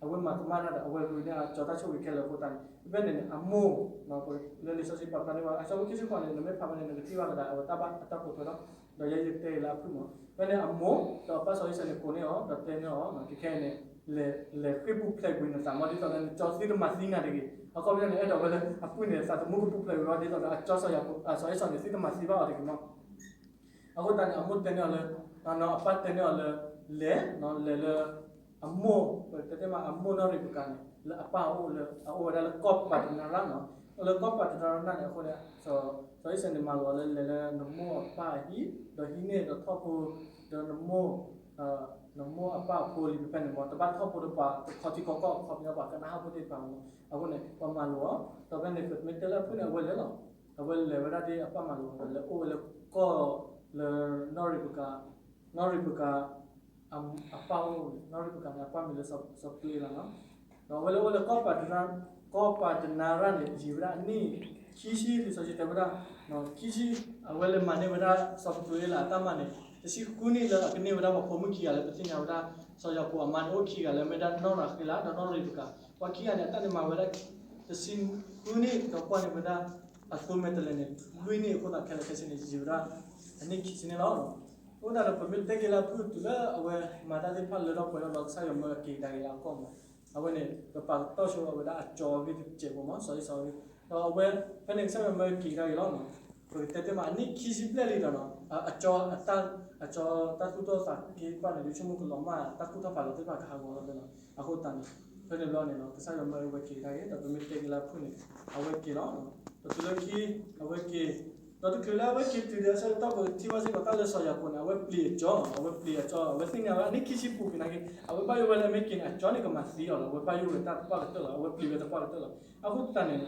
အဝဲမၤကမၣ်တၢ်ဒီး အဝဲဂုာ်န့ၢ်အကၠီတၢ်ဆိၣ်ဂ့ၤခဲလၢာ်အဃိသတးန့ၣ် ဖဲန့ၣ်န့ၣ် အမိၢ် လၢလံာ်စီဆှံပာ်ဖျါန့ၢ်ဘၣ် အဆၢဖိခံဆံဃိးန့ၣ် နမ့ၢ်ဖးဖဲန့ၣ် နကထံၣ်ဘၣ်ဝဲဒၣ် အဝဲတၢ်ဘၣ်အတၢ်ပိာ်ထွဲလီၤ. ဒီးယဲယတဲအံၤလၢအဖုၣ်မး ဖဲန့ၣ်အမိၢ် ဒီးအပၢ်စီၤအ့ၣ်စီၤန့ၣ်ကိးန့ၢ်အီၤ ဒီးတဲန့ၢ်အီၤ ခဲခဲအံၤန့ၣ် လဲၤဃ့ၢ်ပူၤဖျဲးကွံာ်နသးမး ဒ်သိးလၢ နကၠီသုတမၤသံနၤတဂ့ၤ. အခီပညီန့ၣ် အဲၣ်ဒိးဝဲလၢအပုၢ်န့ၣ် သးသမူကပူၤဖျဲးကွံာ်ဝဲဒ်သိးဒီး အကၠီစီၤအ့ၣ်စီၤန့ၣ် သုတမၤသံဘၣ်အီၤတဂ့ၤမး အဃိသတးန့ၣ် အမိၢ်တဲန့ၢ်အီၤလၢ အပၢ်တဲန့ၢ်အီၤလၢ လဲၤ လဲၤလၢ အမိၢ် ပတဲတ့ၢ်မး အမိၢ်နီၢ်ရ့းပကၤန့ၣ် လၢအပၢ်အိၣ်လၢ အအိၣ်ဝဲဒၣ်လၢကီၢ်ပၤတနၤရၣ်န့ၣ် လၢကီၢ်ပၤတနၤရၣ်န့ၣ် အဃိန့ၣ် စီၤအ့ၣ်စီၤန့ၣ်မၤလိာ်အီၤလၢလဲၤလၢနမိၢ်အပၢ်အဟံၣ် ဒီးဟံးန့ၢ်ဒီးထီၣ်ဖိ ဒီးနမိၢ် နမိၢ်အပၢ်အဖိလံ ဖဲန့ၣ်မး တဘၣ်ထီၣ်ဖိဒီးပှၤတခီထံခီကီၢ် အခီပညီပှၤကနၣ်ဟးဖိသ့ၣ်တဖၣ်မး အဃိန့ၣ် ပှၤမၤလိာ်အီၤ ဒီးဖဲန့ၣ် ပမ့ၢ်တဲလၢအဖုၣ်န့ၣ် အဝဲလဲၤလီၤ အဝဲလဲၤဝဲဒၣ်ဒ်အပၢ်မၤလိာ်အီၤဒီး လဲၤအိၣ်ဝဲလၢကီၢ်လၢ နီၢ်ရ့းပကၤ နီၢ်ရ့းပကၤ အပၢ်အိၣ် နီၢ်ရ့းပကၤန့ၣ် အပၢ်မံၤလၢစီၤပျ့လီၤနီၤ ဒီးအဝဲလဲၤအိၣ်လၢကီၢ်ပၤတနၤရၣ်န့ၣ် ယံာ်ဝဲဒၣ်အနံၣ်ခံဆံ လံာ်စီဆှံတဲဝဲဒၣ် ခံဆံ အဝဲလဲၤမၤန့ၢ်ဝဲဒၣ်စီၤပျ့လးအတၢ်မၤန့ၣ် တဆံဃုနံၣ်လၢအကန့ၢ်ဝဲဒၣ်ပှၤဖိမုၣ်ခံဂၤလၢပသ့ၣ်ညါဝဲဒၣ် စီၤယၤကိာ်အမါန့ၣ်အိၣ်ခံဂၤလၢမ့ၢ်ဒၣ်နီၢ်ရၤဃ့လးဒီးနီၢ်ရ့းပကၤ ပှၤခံဂၤန့ၣ်အတၢ်န့ၣ်မၤဝဲဒၣ် တဆံဃုနံၣ်ဒီးကွၢ်န့ၢ်ဝဲဒၣ် အသိမဲာ်တဲးလဲးန့ၣ် လွံၢ်နံၣ်အဃိသတးခဲလၢာ်ခဲဆ့န့ၣ် ယံာ်ဝဲဒၣ် အနံၣ်ခံဆံန့ၣ်လီၤ. အဃိသတးဒီး ပမ့ၢ်တဲက့ၤလၢအဖုၣ်တုၤလၢအဝဲမၤတၢ်သ့ၣ်တဖၣ်လၢထီၣ်ပှဲၤထီၣ်ဒီး ကစၢ်ယွၤမၢအက့ၤကဒါက့ၤလၢအကီၢ်မး, အဝဲန့ၣ် ပပာ်ကတီၢ်ဆိဝဲဒၣ်အကၠီအဂ့ၢ်တစဲးဖိမး, စီၤအ့ၡီၤအဂ့ၢ်, ဒီးအဝဲဖဲန့ၣ် ကစၢ်ယွၤမၢက့ၤကဒါက့ၤလီၤ. ပကတဲသ့မး အနံၣ်ခံဆံဘျဲၣ်လံဒီးနီၤ, အကၠီ အကၠီတၢ်သူၣ်ထီၣ်သးက့တဖၣ်န့ၣ် ဒုးဆိကမိၣ်ကလီၤမၢ် တၢ်ကူၣ်ထီၣ်ဖးလီၤသ့ၣ်တဖၣ်ကဟးဂီၤလီၤသ့နီၤ. အဃိသတးန့ၣ် ဖဲန့ၣ်ဘျီန့ၣ်နီၤ ကစၢ်ယွၤမၢအဝဲက့ၤကဒါက့ၤ ဒီးပမ့ၢ်တဲက့ၤလၢအဖုၣ်န့ၣ် အဝဲက့ၤလီၤ. ဒီးတုၤလၢခံ အဝဲက့ၤ, ဒီးတချုးလၢအဝဲက့ၤတုၤဒီး အဆၢကတီၢ်ပထံၣ်ဘၣ်စ့ၢ်ကီး တၢ်လၢစီၤယၤကိာ်န့ၣ် အဝဲပျံၤအကၠီ, အဝဲပျံၤအကၠီ, အဝဲသ့ၣ်ညါဝဲအနံၣ်ခံဆံပူၤက့ၤနာ်က့ အဝဲဘၣ်ယိၣ်ဝဲလၢအမ့ၢ်က့ၤန့ၣ် အကၠီန့ၣ်ကမၤသံအီၤလီၤ. အဝဲဘၣ်ယိၣ်ဝဲတၢ်တပှၢ်ကတၢၢ်လီၤ. အဝဲပျံၤဝဲတပှၢ်ကတၢၢ်လီၤ. အဃိသတးန့ၣ်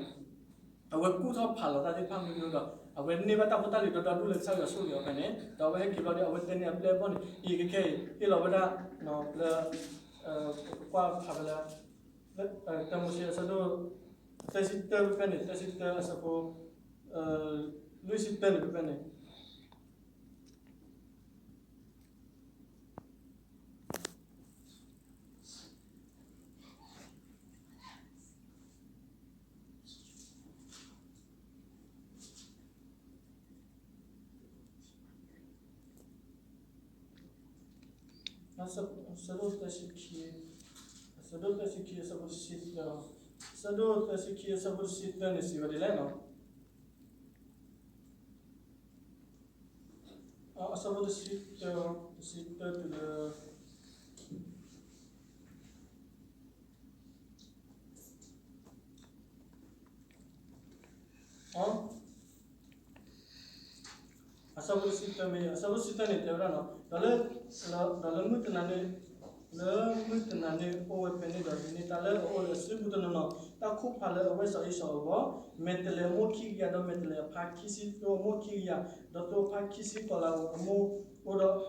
အဝဲကူၣ်ထီၣ်ဖးလီၤတၢ်သ့ၣ်တဖၣ်မနုၤဒီး အဝဲန့ၢ်ဘၣ်တၢ်ဖိတၢ်လံၤဒီဒူၣ်လၢကစၢ်ယွၤဆိၣ်ဂ့ၤအီၤဖဲန့ၣ်, ဒီးအဝဲဟဲက့ၤဘျီဒီး အဝဲတဲန့ၢ်အပျဲၢ်အဘီၣ်န့ၣ် အံၤခဲခဲအံၤ ဟ့ၣ်လီၤဝဲဒၣ်လၢ ပကွၢ်ဖးဖဲလၢ တၢမိၤၡ့အဆၢဒိၣ် သၢဆံတၢဖဲဖဲန့ၣ်, သၢဆံတၢအဆၢဖိ လွံၢ်ဆံတၢန့ၣ်ဖဲဖဲန့ၣ် အဆၢဒိၣ်သၢဆံခံ, အဆၢဒိၣ်သၢဆံခံ အဆၢဖိတဆံသၢ, အဆၢဒိၣ်သၢဆံခံ အဆၢဖိတဆံသၢန့ၣ် စံးဝဲဒ်လဲၣ်နီၤ. အဆၢဖိတဆံသၢ, တဆံသၢတုၤလၢ အဆၢဖိတဆံသၢမ့ၢ် အဆၢဖိတဆံသၢန့ၣ် တဲဝဲဒၣ်နီၤ, ဒီးလၢ ဒီးလၢမုၢ်တနၤန့ၣ် လၢမုၢ်တနၤန့ၣ် အိၣ်ဝဲဖဲန့ၣ်ဒီး ဒ်န့ၣ်တၢ်လၢအအိၣ်လၢအစုပူၤတနီၤနီၤ တၢ်ခိၣ်ဖးလၢအဝဲၢ်စီၤအ့ၡၤအဂီၢ်, မဲာ်တဲးလဲးအမိၢ်ခံကယၤ ဒီးမဲာ်တဲးလဲးအဖါခံဆံသိအမိၢ်ခံကယၤ, ဒီးသိအဖါခံဆံကီၤလၤအမိၢ် အိၣ်ဒီး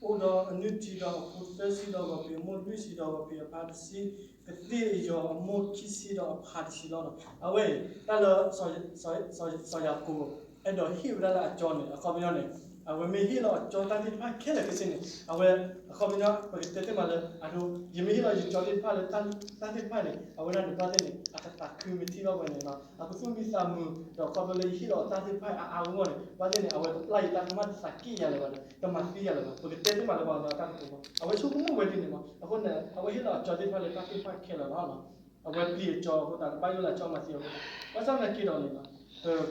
အိၣ်ဒီးအနုၢ်ထံဒီးအဖိသၢဆံဒီးဂီၤဖံးအမိၢ်လွံၢ်ဆံဒီးဂီၤဖံးအဖါတဆံ, ကသ့ၣ်အယီၤအမိၢ်ခံဆံဒီးအဖါတဆံလီၤ. အဝဲအံၤ တၢ်လၢ စီၤယၤကိာ် အဲၣ်ဒိးဟ့ၣ်ဝဲဒၣ်လၢအကၠီန့ၣ် အခီပညီန့ၣ် အဝဲမ့ၢ်ဟ့ၣ်လီၤအကၠီတၢ်သ့ၣ်တဖၣ်ခဲလၢာ်ခဲဆ့န့ၣ် အဝဲ အခီပညီ ပကတဲသ့မးလၢ အဒိ ယမ့ၢ်ဟ့ၣ်လီၤယကၠီသ့ၣ်တဖၣ်လၢတၢ်သ့ၣ်တဖၣ်န့ၣ် အဝဲဒၣ်န့ၣ် ဘၣ်သ့ၣ်န့ၣ် အကသးခုမ့ၢ်ထံၣ်ဘၣ်ဝဲန့ၣ်နီၤ အကသူၣ်မံသးမုာ် ဒီးခီဖျိလၢယဟ့ၣ်လီၤအတၢ်သ့ၣ်တဖၣ်အါအါဂီၢ်ဂီၢ်န့ၣ် ဘၣ်သ့ၣ်န့ၣ် အဝဲတပျၢ်ယတၢ်ကမၣ်တသးက့ၣ်ယၤလၢၤဘၣ်ဒီး တမၤသံယၤလၢၤဘၣ် ပကတဲသ့မးလၢပှၤကညီတၢ်ကတိၤမး အဝဲဆိကမိၣ်ဝဲဒ်န့ၣ်မး အဃိန့ၣ် အဝဲဟ့ၣ်လီၤအကၠီသ့ၣ်တဖၣ်လၢတၢ်သ့ၣ်တဖၣ်ခဲလၢာ်လီၤ. အဝဲပျံၤအကၠီအဃိသတး တဘၣ်ယိၣ်လၢအကၠီမၤသံအဃိသတး ဘၣ်ဆၣ်သနာ်က့ဒီးန့ၣ်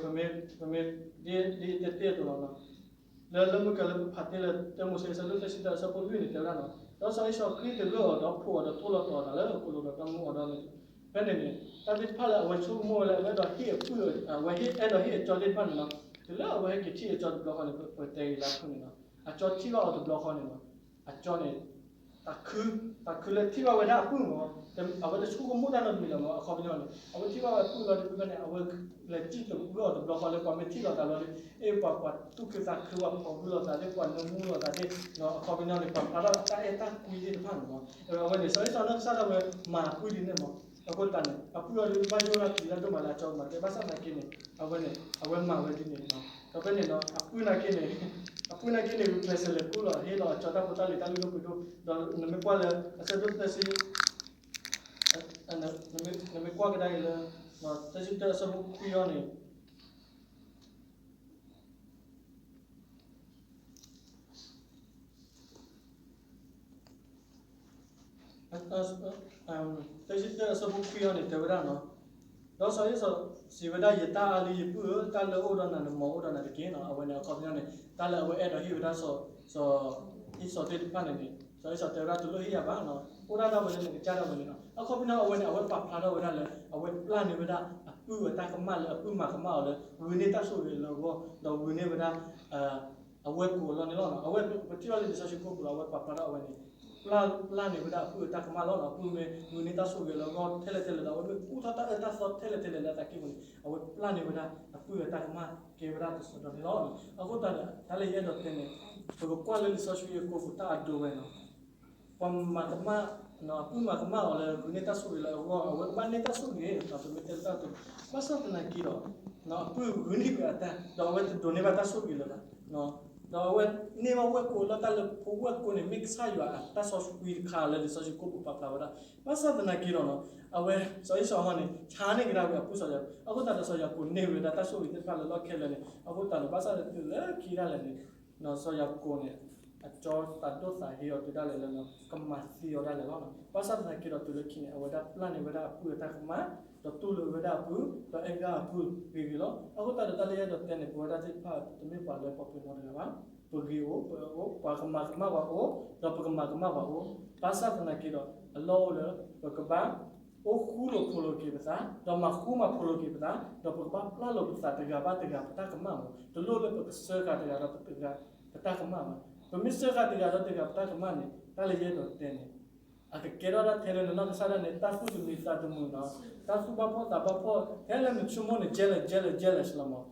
ပမ့ၢ် ပမ့ၢ် ဒ် ဒ်တဲတ့ၢ်အသိးလီၤနီၤ လၢ လၢမုၢ်ကလၢပဖးတ့ၢ်လၢ တၢမိၤၡ့အဆၢဒိၣ်သၢဆံတၢအဆၢဖိလွံၢ်န့ၣ် တဲဝဲဒၣ်နီၤ ဒီးစီၤအ့ၡၤဃ့တဂၢၢ်အီၤဒီးဖှိၣ်အီၤဒီးထိလီၤတီၤအသးလၢအကိာ်လိၤဒီးတၢ်မူအီၤဒီးန့ၣ် ဖဲန့ၣ်န့ၣ် တၢ်သ့ၣ်တဖၣ်လၢအဝဲဆိကမိၣ်ဝဲလၢအဝဲအဲၣ်ဒိးဟ့ၣ်အပုၢ် အဝဲအဲၣ်ဒိးဟ့ၣ်အကၠီသ့ၣ်တဖၣ်န့ၣ်နီၤ တုၤလၢအဝဲဟဲက့ၤထံၣ်အကၠီတဘျီဃီန့ၣ် ပတဲဂ့ၤလၢအဖုၣ်န့ၣ်နီၤ အကၠီထံၣ်ဘၣ်အီၤတဘျီဃီန့ၣ်နီၤ အကၠီန့ၣ် သးခု သးခုလၢထံၣ်ဘၣ်ဝဲဒၣ်အပုၢ်မး အဝဲတဆိကမိၣ်တၢ်နီတမံၤလၢၤမး အခီပညီန့ၣ် အဝဲထံၣ်ဘၣ်ဝဲအပုၢ်လီၤဒ်ဖဲန့ၣ် အဝဲလဲၤစံၣ်သဂၢၢ်အီၤတဘျီဃီလၢပှၤမ့ၢ်ထံၣ်လိာ်သးလီၤဒီး အဲၣ်ပှၤ ပှၤသူၣ်ခုသးခု ပှၤဖီၣ်ဃုလိာ်သးသ့ၣ် ပှၤနၢမူလိာ်သးသ့ၣ် အခီပညီန့ၣ် ပှၤဖျါထီၣ်တၢ်အဲၣ်တၢ်ကွံသ့ၣ်တဖၣ်န့ၣ်မး အဝဲန့ၣ် စီၤအ့ၡၤနီၢ်ကစၢ်ဒၣ်ဝဲမၤအပုၢ်ဒ်န့ၣ်မး အဃိသတးန့ၣ် အပုၢ်အီၤဒ်ဘၣ်ယိၣ်ဒၣ်ပျံၤတၢ်ဒိၣ်မးလၢအကၠီမၤတဲ ဘၣ်ဆၣ်သနာ်က့န့ၣ် အဝဲန့ၣ် အဝဲမၤဝဲဒ်န့ၣ်နီၤ ဒီးဖဲန့ၣ်နီၤ အပုၢ်နာ်က့န့ၣ် အပုၢ်နာ်က့န့ၣ် ဂုာ်ကျဲးစၢးလဲၤကူၣ်လီၤ ဟ့ၣ်လီၤအကၠီတၢ်ဖိတၢ်လံၤတၢ်လုၢ်ဒိၣ်ပှ့ၤဒိၣ် ဒီးနမ့ၢ်ကွၢ်လၢ အဆၢဒိၣ်သၢဆံ နမ့ၢ်ကွၢ်ကဒါက့ၤလၢ သၢဆံတၢအဆၢဖိခွံအံၤန့ၣ် သၢဆံတၢအဆၢဖိခွံအံၤန့ၣ် တဲဝဲဒၣ်နီၤ ဒီးစီၤအ့ၣ်စီၤစံးဝဲဒၣ် ယတၢ်အါလံ ယပုၢ်ဧၢ, တၢ်လၢအိၣ်ဒီးနၤန့ၣ် မ်အအိၣ်ဒီးနၤတက့ၢ်နီၤ. အဝဲန့ၣ် အခီပညီန့ၣ် တၢ်လၢအဝဲအဲၣ်ဒိးဟ့ၣ်ဝဲဒၣ် စီၤအ့ၣ်စီၤသ့ၣ်တဖၣ်န့ၣ်န့ၣ် စီၤအ့ၣ်စီၤတဲဝဲဒၣ် တလိၣ်ဟ့ၣ်ယၤဘၣ်နီၤ, အိၣ်ဒၣ်ဒၣ်ဝဲလၢနကစၢ်ဒၣ်ဝဲန့ၣ်နီၤ. အခီပညီအဝဲန့ၣ် အဝဲပာ်ဖျါထီၣ်ဝဲဒၣ်လၢ အဝဲပျၢ်န့ၢ်ဝဲဒၣ်အပုၢ်အတၢ်ကမၣ်လၢအပုၢ်မၤကမၣ်အီၤလၢ ဂုာ်န့ၢ်တၢ်ဆိၣ်ဂ့ၤလၢအဂီၢ် ဒီးဂုာ်န့ၢ်ဝဲဒၣ် အဝဲၢ်ကိာ်အလီၢ်န့ၣ်လီၤ. အဝဲပထံၣ်ဘၣ်လၢလံာ်စီဆှံကိးပူၤလီၤ အဝဲပာ်ဖျါထီၣ်အဝဲန့ၣ် ပျၢ်န့ၢ်ဝဲဒၣ်အပုၢ်အတၢ်ကမၣ်လီၤ. အပုၢ်မ့ၢ်ဂုာ်န့ၢ်တၢ်ဆိၣ်ဂ့ၤလၢအဂီၢ်ထဲလဲၣ်ထဲလဲၣ်ဒီး အဝဲမ့ၢ်ကူၣ်ထီၣ်တၢ်အၢတၢ်သီထဲလဲၣ်ထဲလဲၣ်လၢအသးကံၢ်ပူၤန့ၣ် အဝဲပျၢ်န့ၢ်ဝဲဒၣ်အပုၢ်အတၢ်ကမၣ်ကဲဝဲဒၣ်တစီဒီန့ၣ်လီၤ. အဃိသတးဒီး တၢ်လၢယအဲၣ်ဒိးတဲန့ၣ် ပကကွၢ်လၢလံာ်စီဆှံအကိးပူၤတၢ်အဒိဝဲနီၤ ပှၤမၤကမၣ် အပုၢ်မၤကမၣ်အီၤလၢဂုာ်န့ၢ်တၢ်ဆိၣ်ဂ့ၤလၢအဂီၢ် အဝဲကဘၣ်န့ၢ်တၢ်ဆိၣ်ဂ့ၤ ပမ့ၢ်တဲတၢ်တ ဘၣ်ဆၣ်သနာ်က့ဒီး အပုၢ်ဂုာ်န့ၢ်ကွံာ်အတၢ် ဒီးအဝဲတဒိးန့ၢ်ဘၣ်တၢ်ဆိၣ်ဂ့ၤလၢၤဘၣ် ဒီးအဝဲန့ၢ်ဘၣ်ဝဲၢ်ကိာ်လၢတၢ်လၢဖိဝဲၢ်ကိာ်န့ၣ် မ့ၢ်ကစၢ်ယွၤအတၢ်စီဆှံတခါလၢလံာ်စီဆှံကိးပူၤပာ်ဖျါဝဲဒၣ် ဘၣ်ဆၣ်သနာ်က့ဒီး အဝဲစီၤအ့ၣ်စီၤဟီန့ၣ် ဆါန့ၢ်ကဒါဝဲအပုၢ်စီၤယၤကိာ် အဃိသတးဒီးစီၤယၤကိာ်န့ၢ်ဝဲဒၣ်တၢ်ဆိၣ်ဂ့ၤသ့ၣ်တဖၣ်လၢလီၢ်ခဲလၢာ်န့ၣ် အဃိသတးဒီး ဘၣ်ဆၣ်ဒီးတုၤလၢခံဒၣ်လဲာ်န့ၣ် စီၤယၤကိာ်န့ၣ် အကၠီသးဒိၣ်သးဟ့အီၤတုၤဒၣ်လဲာ်လၢ ကမၤသံအီၤဒၣ်လဲာ်လီၤ. ဘၣ်ဆၣ်သနာ်က့ဒီးတုၤလၢခံန့ၣ် အဝဲဒၣ်ပျၢ်န့ၢ်ဝဲဒၣ်အပုၢ်အတၢ်ကမၣ်, ဒီးတူၢ်လိာ်ဝဲဒၣ်အပုၢ်, ဒီးအဲၣ်ဂၢၢ်အပုၢ်ဂ့ၤဂ့ၤလီၤ. အဃိသတးဒီးတၢ်လၢယအဲၣ်ဒိးတဲန့ၣ် ပဝဲဒၣ်သ့ၣ်တဖၣ်တမ့ၢ်ပှၤလၢပှၤပှ့ၤနီတဂၤဘၣ်. ပဂ့ၤအိၣ်, ပအၢအိၣ်, ပှၤကမၤကမၣ်ပှၤအိၣ်, ဒီးပကမၤကမၣ်ပှၤအိၣ်. ဘၣ်ဆၣ်သနာ်က့ဒီး အလီၢ်အိၣ်လၢ ပကဘၣ် အိၣ်ဃူလိာ်ဖိးလိာ်က့ၤပသး, ဒီးမၤဃူမၤဖိးလိာ်က့ၤပသး, ဒီးပကဘၣ်ပျၢ်လိာ်ပသးတဂၤဘၣ်တဂၤပတၢ်ကမၣ်မး. တလိၣ်လၢပကစၢဃာ်တဂၤဒီးတဂၤ ပတၢ်ကမၣ်ဘၣ်. ပမ့ၢ်စၢဃာ်တဂၤဒီးတဂၤပတၢ်ကမၣ်န့ၣ် တၢ်လၢယအဲၣ်ဒိးတဲန့ၣ် အကကဲထီၣ်ဒၣ်ထဲလၢနနီၢ်ကစၢ်ဒၣ်န့ၣ် တၢ်သူၣ်တမံသးတမုာ်နီၤ, တၢ်သူၣ်ဘၣ်ဖှီၣ်သးဘၣ်ဖှီၣ်, ထဲလၢနဆိကမိၣ်န့ၣ် jealous, jealous, jealous လီၤမး.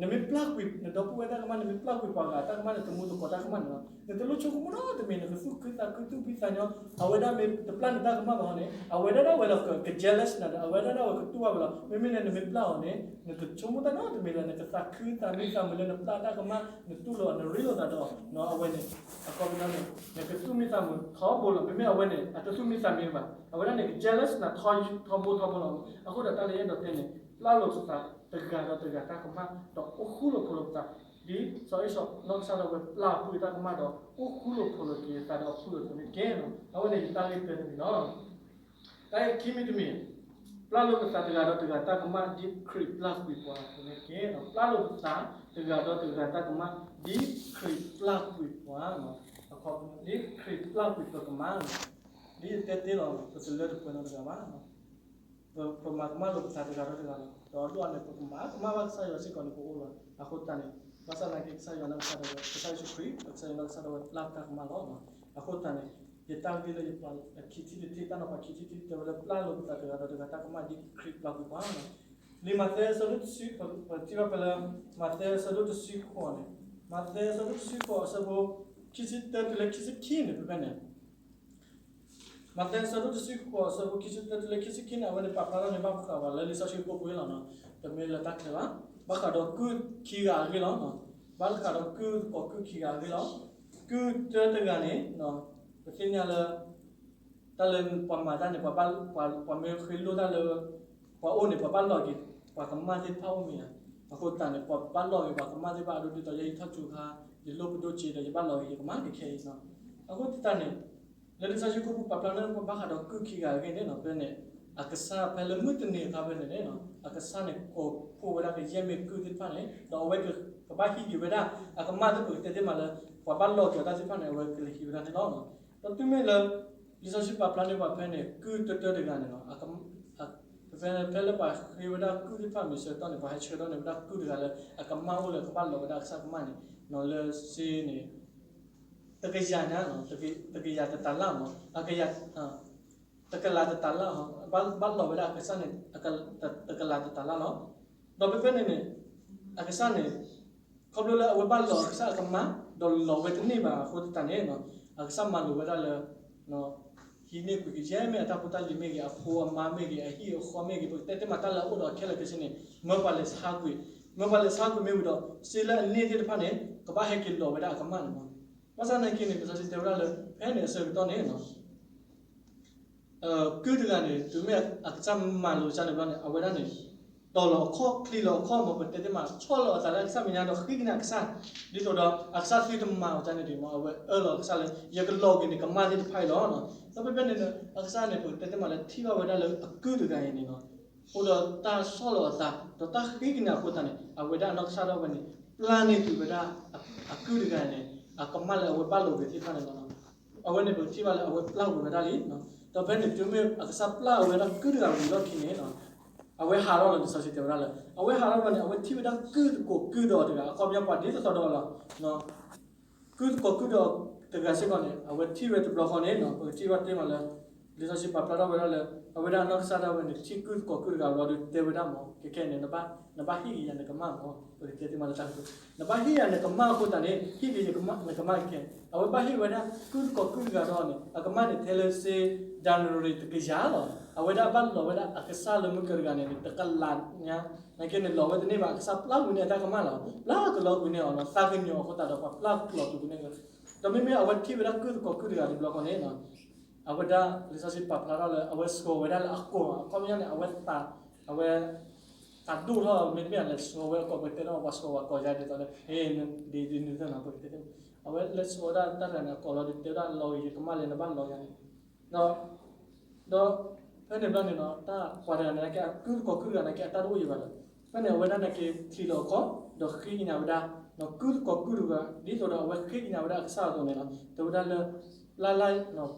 နမ့ၢ်ပျၢ်ကွံာ်နဒီပုၢ်ဝဲၢ်တၢ်ကမၣ်, နမ့ၢ်ပျၢ်ကွံာ်ပှၤဂၤတၢ်ကမၣ်, နတမူသကိးတၢ်ကမၣ်န့ၣ်လီၤ, နတလိၣ်ဆိကမိၣ်နီတမံၤ, နကသူၣ်ခုသးခု သူၣ်ဖှံသးညီ. အဝဲဒၣ်မ့ၢ်တပျၢ်နတၢ်ကမၣ်ဘၣ်ဟီန့ၣ် အဝဲဒၣ်ဒၣ်ဝဲဒီးက jealous နၤဒီး အဝဲဒၣ်ဒၣ်ဝဲကတူၢ်ဘၣ်ဝဲလီၤ. မ့မ့ၢ်လၢနမ့ၢ်ပျၢ်အီၤန့ၣ် နတဆိကမိၣ်တၢ်နီတမံၤလၢၤ, နကသးခုသးမံသးမုာ်လၢနပျၢ်တၢ်ကမၣ်, နတူၢ်လိာ်အီၤ, နရ့လိာ်သးဒီး အဝဲန့ၣ် အခီပညီန့ၣ် နကသူၣ်မံသးမုာ်ထီဘိလီၤ. မ့မ့ၢ်အဝဲန့ၣ် အတသူၣ်မံသးမံဘၣ်, အဝဲဒၣ်န့ၣ် က jealous နၤထီဘိထီဘိလီၤ. အဃိဒီးတၢ်လၢယအဲၣ်ဒိးတဲန့ၣ် ပျၢ်လိာ်ပသးတဂၤဒီးတဂၤတၢ်ကမၣ်, ဒီးအိၣ်ဃူလိာ်ဖိးလိာ်ပသး, ဒ်စီၤအ့ၣ်စီၤနီၢ်ကစၢ်ဒၣ်ဝဲပျၢ်အပုၢ်တၢ်ကမၣ်ဒီး အိၣ်ဃူလိာ်ဖိးလိာ်က့ၤအသးဒီးအပုၢ်အသိးန့ၣ်တက့ၢ်. အဝဲန့ၣ်ယတၢ်ဂ့ၢ်တၢတမံၤလီၤ. တၢ်ဂ့ၢ်ခံမံၤတမံၤ, ပျၢ်လိာ်ပသးတဂၤဒီးတဂၤတၢ်ကမၣ် ဒ်ခရံာ်ပျၢ်ကွံာ်ပှၤအသိးန့ၣ်တက့ၢ်. ပျၢ်လိာ်ပသးတဂၤဒီးတဂၤတၢ်ကမၣ် ဒ်ခရံာ်ပျၢ်ကွံာ်ပှၤ, ဒ်ခရံာ်ပျၢ်ကွံာ်ပကမၣ်, ဒ်ယတဲတ့ၢ်လီၤ ပတလၢတပှဲၤနီတဂၤဘၣ်. ပမၤကမၣ်လိာ်ပသးတဂၤဒီးတဂၤလီၤ. ဒီးဒိၣ်အါန့ၣ် ပကမၤကမၣ်ဘၣ်ကစၢ်ယွၤစ့ၢ်ကီးန့ၣ် ပအိၣ်လီၤ. အဃိသတးန့ၣ် ဘၣ်ဆၣ်သနာ်က့ ကစၢ်ယွၤနီၢ်ကစၢ်ဒၣ်ဝဲ, ကစၢ်ယ့ၣ်ၡူးခရံာ် ကစၢ်ယွၤနီၢ်ကစၢ်ဒၣ်ဝဲပျၢ်တၢ်ကမၣ်လီၤ. အဃိသတးန့ၣ် ယတၢ်ဂ့ၢ်လၢယပှၤခံထံၣ်တထံၣ် တၢ်နီၤဖးခံထံၣ်တထံၣ် တဲဝဲလၢပျၢ်လိာ်ပသးတဂၤဒီးတဂၤတၢ်ကမၣ် ဒ်ခရံာ်ပျၢ်ကွံာ်ပှၤလီၤ. လံာ်မးသဲအဆၢဒိၣ်တဆံ, ပထံၣ်ဘၣ်ဖဲလၢ မးသဲအဆၢဒိၣ်တဆံဃိးန့ၣ်, မးသဲအဆၢဒိၣ်တဆံဃိးအဆၢဖိ ခံဆံတၢတုၤလၢခံဆံခံန့ၣ် ဖဲဖဲန့ၣ် မးသဲအဆၢဒိၣ်တဆံဃိးအဆၢဖိခံဆံတၢတုၤလၢခံဆံခံန့ၣ် အဝဲန့ၣ်ပာ်ဖျါထီၣ်န့ၣ် ဘၣ်ဃးဝဲလၢလံာ်စီဆှံကိးပူၤလီၤနီၤ. တမ့ၢ်လၢတၢ်ချၢဘၣ်, ဘၣ်ဃးဒီးကုၢ်ခံဂၤအဂ့ၢ်လီၤ. ဘၣ်ဃးဒီးကုၢ်သကိးကုၢ်ခံဂၤအဂ့ၢ်လီၤ. ကုၢ်တၢတဂၤန့ၣ် ပသ့ၣ်ညါလၢ တၢ်လၢပှၤမၤတၢ်န့ၣ် ပှၤမ့ၢ်ဃ့လိၢ်တၢ်လၢ ပှၤအိၣ်န့ၣ် ပှၤဘၣ်လီၤက့ၤ ပှၤကမၣ်သ့ၣ်တဖၣ်အိၣ်မ့ၢ်ဧါ. အဃိသတးန့ၣ် ပှၤဘၣ်လီၤက့ၤပှၤကမၣ်သ့ၣ်တဖၣ်အဒိဒ်သိး ယဲယထီၣ်ကၠိခါ, ယလိၣ်ပဒိၣ်စ့ဒီး ယဘၣ်လီၤက့ၤယကမၣ်က့ၤခဲအံၤနီၤ. အဃိသတးန့ၣ် လၢလံာ်စီဆှံကိးပူၤပာ်ဖျါန့ၣ် ပဘၣ်ဃးဒီးကုၢ်ခံဂၤအဂ့ၢ်န့ၣ်နီၤ, ဖဲန့ၣ် အကစၢ်ဖဲလၢမုၢ်တနံၤအခါဖဲန့ၣ်န့ၣ်နီၤ, အကစၢ်န့ၣ် ကိးဖှိၣ်ဝဲဒၣ်ကယဲၢ်မ့ၢ်ကုၢ်သ့ၣ်တဖၣ်န့ၣ် ဒီးအဝဲကဘၣ်ဟံးက့ၤဝဲဒၣ် အကမၣ်သ့ၣ်ပကတဲသ့မးလၢ ပှၤဘၣ်လီၤက့ၤအီၤတၢ်သ့ၣ်တဖၣ်န့ၣ် အဝဲကလဲၤဟံးဝဲဒၣ်န့ၣ်လီၤ. ဒီးတုၤမ့ၢ်လၢ လံာ်စီဆှံပာ်ဖျါန့ၢ်ပှၤဖဲန့ၣ် ကုၢ်တၢတၢတဂၤန့ၣ်လီၤ. ဖဲ ဖဲလၢပှၤဃ့ဝဲဒၣ်ကုၢ်သ့ၣ်တဖၣ်မ့ၢ်ဆၢကတီၢ်န့ၣ် ပှၤဟဲဆှၢထီၣ်န့ၢ်ဝဲဒၣ်ကုၢ်တဂၤလၢ အကမၣ်အိၣ်လၢကဘၣ်လီၤဝဲဒၣ်အကစၢ်ကမၣ်န့ၣ် လၢစ့န့ၣ် တကယၤညါ, တကယၤတတၤလၣ်မး, အကယၤ တကလးတတၤလၣ်, ဘၣ်လီၤဝဲဒၣ်အကစၢ်န့ၣ် တကလးတတၤလၣ်လီၤ. ဒီးဖဲဖဲန့ၣ်န့ၣ် အကစၢ်န့ၣ် ခီဖျိလၢအဝဲဘၣ်လီၤအကစၢ်အကမၣ် ဒီးလီၤဝဲတန့ၢ်ဘၣ်အဃိသတးန့ၣ် အကစၢ်မၤလိာ်ဝဲဒၣ်လၢ ဟံးန့ၢ်ကွံာ်ကယဲၢ်မ့ၢ်အတၢ်ဖိတၢ်လံၤမ့ၢ်ဂ့ၤ, အဖိအမါမ့ၢ်ဂ့ၤ, အဟံၣ်အဃီမ့ၢ်ဂ့ၤ, ပကတဲသ့မးတၢ်လၢအအိၣ်ဒီးခဲလၢာ်ခဲဆ့န့ၣ် မၢပှၤလဲၤဆါကွံာ်, မၢပှၤလဲၤဆါကွံာ်မ့ၢ်ဝံၤဒီး စ့လၢအန့ၢ်သ့ၣ်တဖၣ်န့ၣ် ကဘၣ်ဟဲက့ၤလီၤဝဲဒၣ်အကမၣ်န့ၣ်လီၤ. ဘၣ်ဆၣ်သနာ်က့န့ၣ် လံာ်စီဆှံတဲဝဲဒၣ်လၢ ဖဲန့ၣ်အဆၢကတီၢ်န့ၣ် ကုၢ်တဂၤန့ၣ် တုၤမ့ၢ်အကစၢ်မၤလိာ်ကစၢ်န့ၣ်ဘျီန့ၣ် အဝဲဒၣ်န့ၣ် တီၤလီၤအခီၣ် ချံလီၤအခီၣ်မး ပကတဲသ့မး ဆီၣ်လီၤအသးလၢအကစၢ်မဲာ်ညါဒီးဃ့ကညးအကစၢ် ဒ်သိးဒီးအကစၢ်သုတမၤအီၤကန့ၣ်ဒံးမး အဝဲအၢၣ်လီၤအကစၢ်လၢ ယကလီၤက့ၤန့ၣ်ကမၣ်သ့ၣ်တဖၣ်အံၤလီၤ. ဒီးဖဲဖဲန့ၣ် အကစၢ်န့ၣ် ပကတဲသ့မးလၢထံၣ်ဘၣ်ဝဲဒၣ်လၢအကုၢ်တဂၤအံၤန့ၣ်လီၤ အိၣ်ဒီးတၢ်ဆီၣ်လီၤအသး ဒီးတၢ်ဃ့ကညးအဃိသတးန့ၣ် အဝဲဒၣ်အနီၢ်ကစၢ်ဒၣ်ဝဲန့ၣ် ပျၢ်န့ၢ်ကွံာ်ဝဲဒၣ် အကုၢ်တဂၤန့ၣ် အကမၣ်လၢအဝဲဘၣ်လီၤက့ၤသ့ၣ်တဖၣ်န့ၣ်လီၤ. အဝဲန့ၣ်ပကထံၣ်ဘၣ်လၢအဝဲပျၢ်ဝံၤဝဲဒၣ်လံ. ဒီးဖဲန့ၣ်တုၤမ့ၢ်အကစၢ်ပျၢ်ဝဲဒၣ်ကုၢ်တဂၤဝံၤလီၢ်ခံန့ၣ် အဝဲဟးထီၣ်လီၤ လံာ်စီဆှံတဲဝဲဒၣ်လၢ အဝဲဟးထီၣ်ဘျီန့ၣ် အဝဲထံၣ်ဝဲဒၣ်ကုၢ်သကိးကုၢ်ဒီးတဂၤ အခီပညီပှၤဒ်သိးသိးဒီးလီၤ ကုၢ်သကိးကုၢ်ဒီးတဂၤစ့ၢ်ကီးန့ၣ် အဝဲထံၣ်ဝဲတဘျီဃီန့ၣ် ပကထံၣ်ဘၣ်တဲမးလၢ လံာ်စီဆှံပာ်ဖျါထီၣ်ဝဲဒၣ်လၢ အဝဲဒၣ်အနီၢ်ကစၢ်ဒၣ်ဝဲန့ၣ် ထံၣ်ကုၢ်သကိးကုၢ်တဂၤဘျီဒီးတဲဝဲဒၣ်မး ခဲခဲန့ၣ် နဘၣ်ဟ့ၣ်က့ၤယၤနကမၣ်မး ပကတဲသ့မးလၢတၢ်ကတိၤ နဘၣ်ဟ့ၣ်ယၤနကမၣ်အဃိသတးန့ၣ် ဟ့ၣ်က့ၤယၤနကမၣ်ခဲ အဝဲဘၣ်ဟ့ၣ်ဝဲဒၣ်ကုၢ်သကိးကုၢ်တဂၤဒီးန့ၣ် အကမၣ်န့ၣ်ထဲလၢစ့ ဒၤနရံၤတကယၤလီၤ. အဝဲဒၣ်ဘၣ်လီၤဝဲဒၣ်အကစၢ်လၢမုၢ်ကၢတဂၤန့ၣ် တကလးညါ နာ်က့န့ၣ် လီၤဝဲတန့ၢ်ဘၣ် အကစၢ်ပျၢ်ဝံၤန့ၢ်အတၢ်ကမၣ်လီၤ. ပျၢ်ကလီကွံာ်န့ၢ်အီၤလီၤ သးကညီၤအဃိသတးဒီး ပှၤပျၢ်ကျီၤကွံာ်န့ၢ် ဒီးမ့မ့ၢ်အဝဲထံၣ်ဝဲဒၣ်ကုၢ်သကိးကုၢ်တဂၤတဘျီဃီန့ၣ် အဝဲဒၣ်လံာ်စီဆှံပာ်ဖျါထီၣ်လၢ အဝဲဆှီဝဲဒၣ်လၢအကိာ် အခီပညီန့ၣ် အဝဲသး အဝဲ သးဒိၣ်ထီၣ် မ့တမ့ၢ်လဲၤဆှီဝဲအကိာ် ပကတဲထီၣ်ပှၤဆှီပှၤကိာ်ယါဒ်သိးလၢ ဒ်နုၤသ့ၣ်နီၤ ပကတဲသ့ၣ် အဝဲလဲၤဆှၢဝဲဒၣ်တၢ်တဂၤန့ၣ် အကိးလီၤဒီးတဲဝဲဒၣ် လီၤဂာ်ယကမၣ်လၢနဘၣ်လီၤယၤန့ၣ်, ဒီး ဒီး ဖဲန့ၣ်ဘျီန့ၣ်နီၤ တၢ်ပှၤတဂၤန့ၣ် ကဲကုၢ်တကိးကုၢ်တဂၤန့ၣ် ကဲအတၢ်တအိၣ်ယံၤဘၣ်ဒီး ဖဲန့ၣ်အဝဲဒၣ်န့ၣ်က့ၤထံၣ်လီၤအခီ ဒီးဃ့ကညးဝဲဒၣ် ကုၢ်တကိးကုၢ်တဂၤ ဒ်သိးဒီးအဝဲဃ့ကညးဝဲဒၣ်အကစၢ်အသိးန့ၣ်လီၤ. တဲဝဲဒၣ်လၢ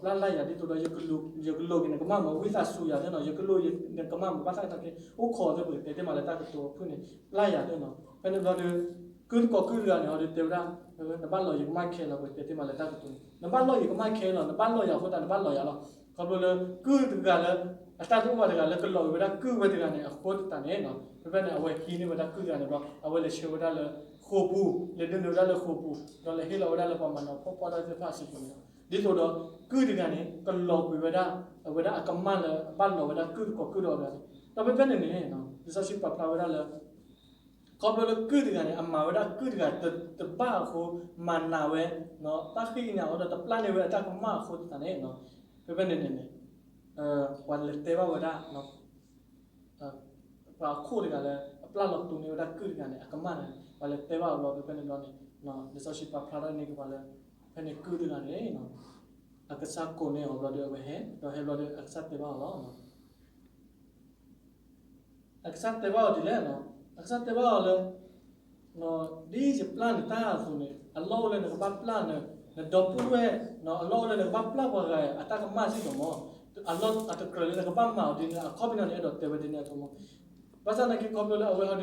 ပျၢ်လၢ်ယၤဒ်သိးဒီး ယကလိၤက့ၤနကမၣ်မး ဝံသးစူၤယၤသ့ၣ်နီၤ ယကလိၤနကမၣ်မး ဘၣ်ဆၣ်သနာ်က့ အိၣ်ခိးသ့ၣ် ပကတဲသ့မးလၢတၢ်ကတိၤအဖုၣ်န့ၣ် ပျၢ်ယၤသ့ၣ်နီၤ. ဖဲန့ၣ်ဘျီဒီး ကုၢ်တကိးကုၢ်တဂၤန့ၣ် အီၤဒီးတဲဝဲဒၣ် နဘၣ်လီၤယကမၣ်ခဲလီၤ ပကတဲသ့မးလၢတၢ်ကတိၤန့ၣ် နဘၣ်လီၤယကမၣ်ခဲလီၤ နဘၣ်လီၤယၤအဃိသတး နဘၣ်လီၤယၤလီၤ. ခီဖျိလၢ ကုၢ်တဂၤလၢ အတၢ်တအိၣ်ဘၣ်တဂၤလၢကလီၤက့ၤဝဲဒၣ်ကုၢ်ဝဲတဂၤန့ၣ် အဃိသတးန့ၣ်နီၤ ဖဲဖဲန့ၣ် အဝဲဟံးန့ၢ်ဝဲဒၣ်ကုၢ်တဂၤန့ၣ်ဘျီ အဝဲလဲၤဆှၢဝဲဒၣ်လၢဃိာ်ပူၤ လဲၤဒိးန့ၢ်ဝဲဒၣ်လၢဃိာ်ပူၤ ဒီးလဲၤဟ့ၣ်လီၤဝဲဒၣ်လၢပှၤမၤနၢၤဖှီၣ်ဖှီၣ်တၢ်သ့ၣ်တဖၣ်အစုပူၤန့ၣ်လီၤ. ဒ်သိးဒီး ကုၢ်တဂၤန့ၣ် ကလီၤကွံာ်ဝဲဒၣ် အဝဲဒၣ်အကမၣ်လၢအဘၣ်လီၤဝဲဒၣ်ကုၢ်တကိးကုၢ်ဒီးအီၤတဂၤန့ၣ် ဒီးဖဲဖဲန့ၣ်န့ၣ် လံာ်စီဆှံပာ်ဖျါဝဲဒၣ်လၢ ခီဖျိလၢကုၢ်တဂၤန့ၣ် အမၤဝဲဒၣ်ကုၢ်တဂၤတဘၣ်အဃိ မၤနးဝဲ တၢ်ဃ့ကညးအီၤဒီးတပျၢ်န့ၢ်ဝဲအတၢ်ကမၣ်အဃိသတးန့ၣ် ဖဲဖဲန့ၣ်န့ၣ်န့ၣ် ပှၤလဲၤတဲဘၣ်ဝဲဒၣ် ပှၤအခိၣ်တဂၤလၢ အပျၢ်လီၤတိၤန့ၢ်ဝဲဒၣ်ကုၢ်တဂၤန့ၣ် အကမၣ်န့ၣ် ပှၤလဲၤတဲဘၣ်အီၤဘျီဒီး ဖဲန့ၣ်ဘျီန့ၣ် လံာ်စီဆှံပာ်ဖျါထီၣ်န့ၢ်က့ၤပှၤလၢ ဖဲန့ၣ်ကုၢ်တဂၤန့ၣ် အကစၢ်ကိးန့ၢ်အီၤဘျီဒီးအဝဲဟဲ ဒီးဟဲဘျီဒီးအကစၢ်တဲဘၣ်အီၤလီၤ. အကစၢ်တဲဘၣ်အီၤဒ်လဲၣ်နီၤ, အကစၢ်တဲဘၣ်အီၤလၢ ဒ်ယပျၢ်နတၢ်အသိးန့ၣ် အလီၢ်အိၣ်လၢနကဘၣ်ပျၢ်န နဒီပုၢ်ဝဲၢ် အလီၢ်အိၣ်လၢနကဘၣ်ပျၢ်ပှၤဂၤအတၢ်ကမၣ်စ့ၢ်ကီးမး, အလီၢ်အတကြၢးလၢနကဘၣ်မၤအီၤဒ်န့ၣ် အခီပညီန့ၣ် အဲၣ်ဒိးတဲဝဲဒ်န့ၣ်အသိးမး, ဘၣ်ဆၣ်သနာ်က့ခီဖျိလၢအဝဲဟီ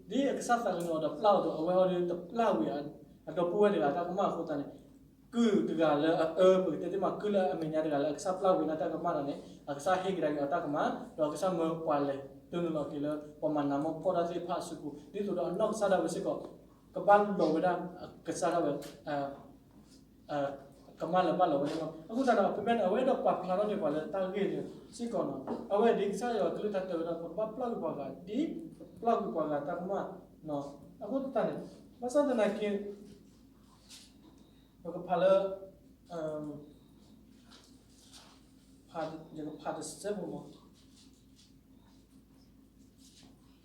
ဒီး ဒ်အကစၢ်သးကညီၤအီၤဒီးပျၢ်အီၤဒီး အဝဲဟီဒီးတပျၢ်ဝံၤ အဒီပုၢ်ဝဲၢ်တဂၤအတၢ်ကမၣ်အဃိသတးန့ၣ် ကုၢ်တဂၤလၢအအၢ ပကတဲသ့မး ကုၢ်လၢအမဲာ်ညါတဂၤလၢအကစၢ်ပျၢ်ဝံၤန့ၢ်တၢ်ကမၣ်တၢ်န့ၣ် အကစၢ်ဟ့ၣ်ကဒါက့ၤအီၤတၢ်ကမၣ် ဒီးအကစၢ်မၢပှၤလဲၤတိၢ်နီၣ်လီၤက့ၤလၢ ပှၤမၤနးမၢဖှီၣ်တၢ်သ့ၣ်တဖၣ်အစုပူၤ ဒ်သိးဒီးအနီၢ်ကစၢ်ဒၣ်ဝဲစ့ၢ်ကီး ကဘၣ်လီၤဝဲဒၣ်အကစၢ်ဒၣ်ဝဲ ကမၣ်လၢဘၣ်လီၤဝဲန့ၣ်လီၤ. အဃိသတးဒီး ဖဲဖဲန့ၣ် အဝဲအဲၣ်ဒိးပာ်ဖျါထီၣ်န့ၢ်ပှၤလၢတၢ်ဂ့ၢ်န့ၣ်စ့ၢ်ကီးနီၤ, အဝဲဒ်ကစၢ်ယွၤကလုၢ်ကထါတဲဝဲဒၣ် ပကဘၣ်ပျၢ်ကွံာ်ပှၤဂၤ ဒ်ပပျၢ်ကွံာ်ပှၤဂၤတၢ်ကမၣ်နီၤ. အဃိသတးန့ၣ် ဘၣ်ဆၣ်သနာ်က့ ပကဖးလၢ ယကဖးတစဲးဖိမး,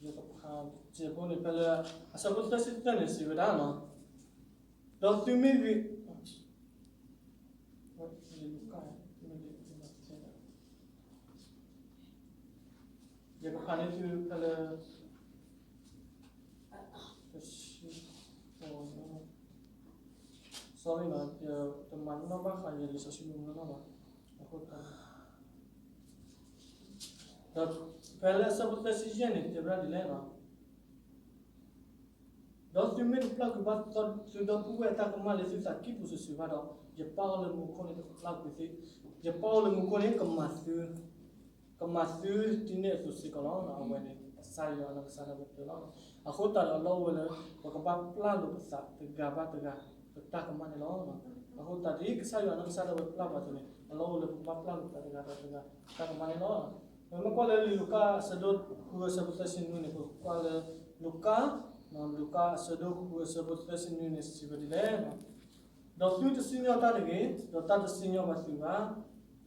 ယကဖးတစဲးဖိန့ၣ် ဖဲလၢ အဆၢဖိသၢဆံသၢန့ၣ် စံးဝဲဒၣ်နီၤ, ဒီးသုမ့ၢ်ဂ့ၤ ယကဖးန့ၢ်သုဖဲလၢ sorry နီၤ, တမၤနီၣ်ဘၣ်ဃးယလံာ်စီဆှံမုၢ်နီၢ်ဘၣ်, အဃိ ဒီးဖဲလၢအဆၢဖိသၢဆံယဲၢ်န့ၣ် တဲဝဲဒၣ်ဒ်လဲၣ်နီၤ, ဒီးသုမ့ၢ်တပျၢ်ကွံာ်ဘၣ်သုဒီပုၢ်ဝဲၢ်အတၢ်ကမၣ်လၢသုသးကံၢ်ပူၤစူၤစူၤဘၣ်ဒီး ယပၢ်အိၣ်လၢမူခိၣ်န့ၣ် ကပျၢ်ကွံာ်သု, ကမၤသု ကမၤသုဒ်န့ၣ်အသိးစ့ၢ်ကီးလီၤ. အဝဲန့ၣ် ကစၢ်ယွၤအနီၢ်ကစၢ်ဒၣ်ဝဲတဲလီၤ. အဃိသတးဒီးအလီၢ်အိၣ်ဝဲလၢ ပကဘၣ်ပျၢ်လိာ်ပသးတဂၤဘၣ်တဂၤ ပတၢ်ကမၣ်န့ၣ်လီၤ. အဃိသတးဒ်ကစၢ်ယွၤအနီၢ်ကစၢ်ဒၣ်ဝဲပျၢ်ပှၤအသိးန့ၣ် အလီၢ်အိၣ်လၢပကဘၣ်ပျၢ်လိာ်ပသးတဂၤဘၣ်တဂၤ ပတၢ်ကမၣ်န့ၣ်လီၤ. ပမ့ၢ်ကွၢ်လၢလံာ်လူၤကၣ်အဆၢဒိၣ်ဃုအဆၢဖိသၢဆံနွံန့ၣ် ပကကွၢ်လၢ လူၤကၣ်, လူၤကၣ်အဆၢဒိၣ်ဃုအဆၢဖိသၢဆံနွံန့ၣ် စံးဝဲဒ်လဲၣ် ဒီးသုတစံၣ်ညီၣ်တၢ်တဂ့ၤ, ဒီးတၢ်တစံၣ်ညီၣ်ဘၣ်သုဘၣ်.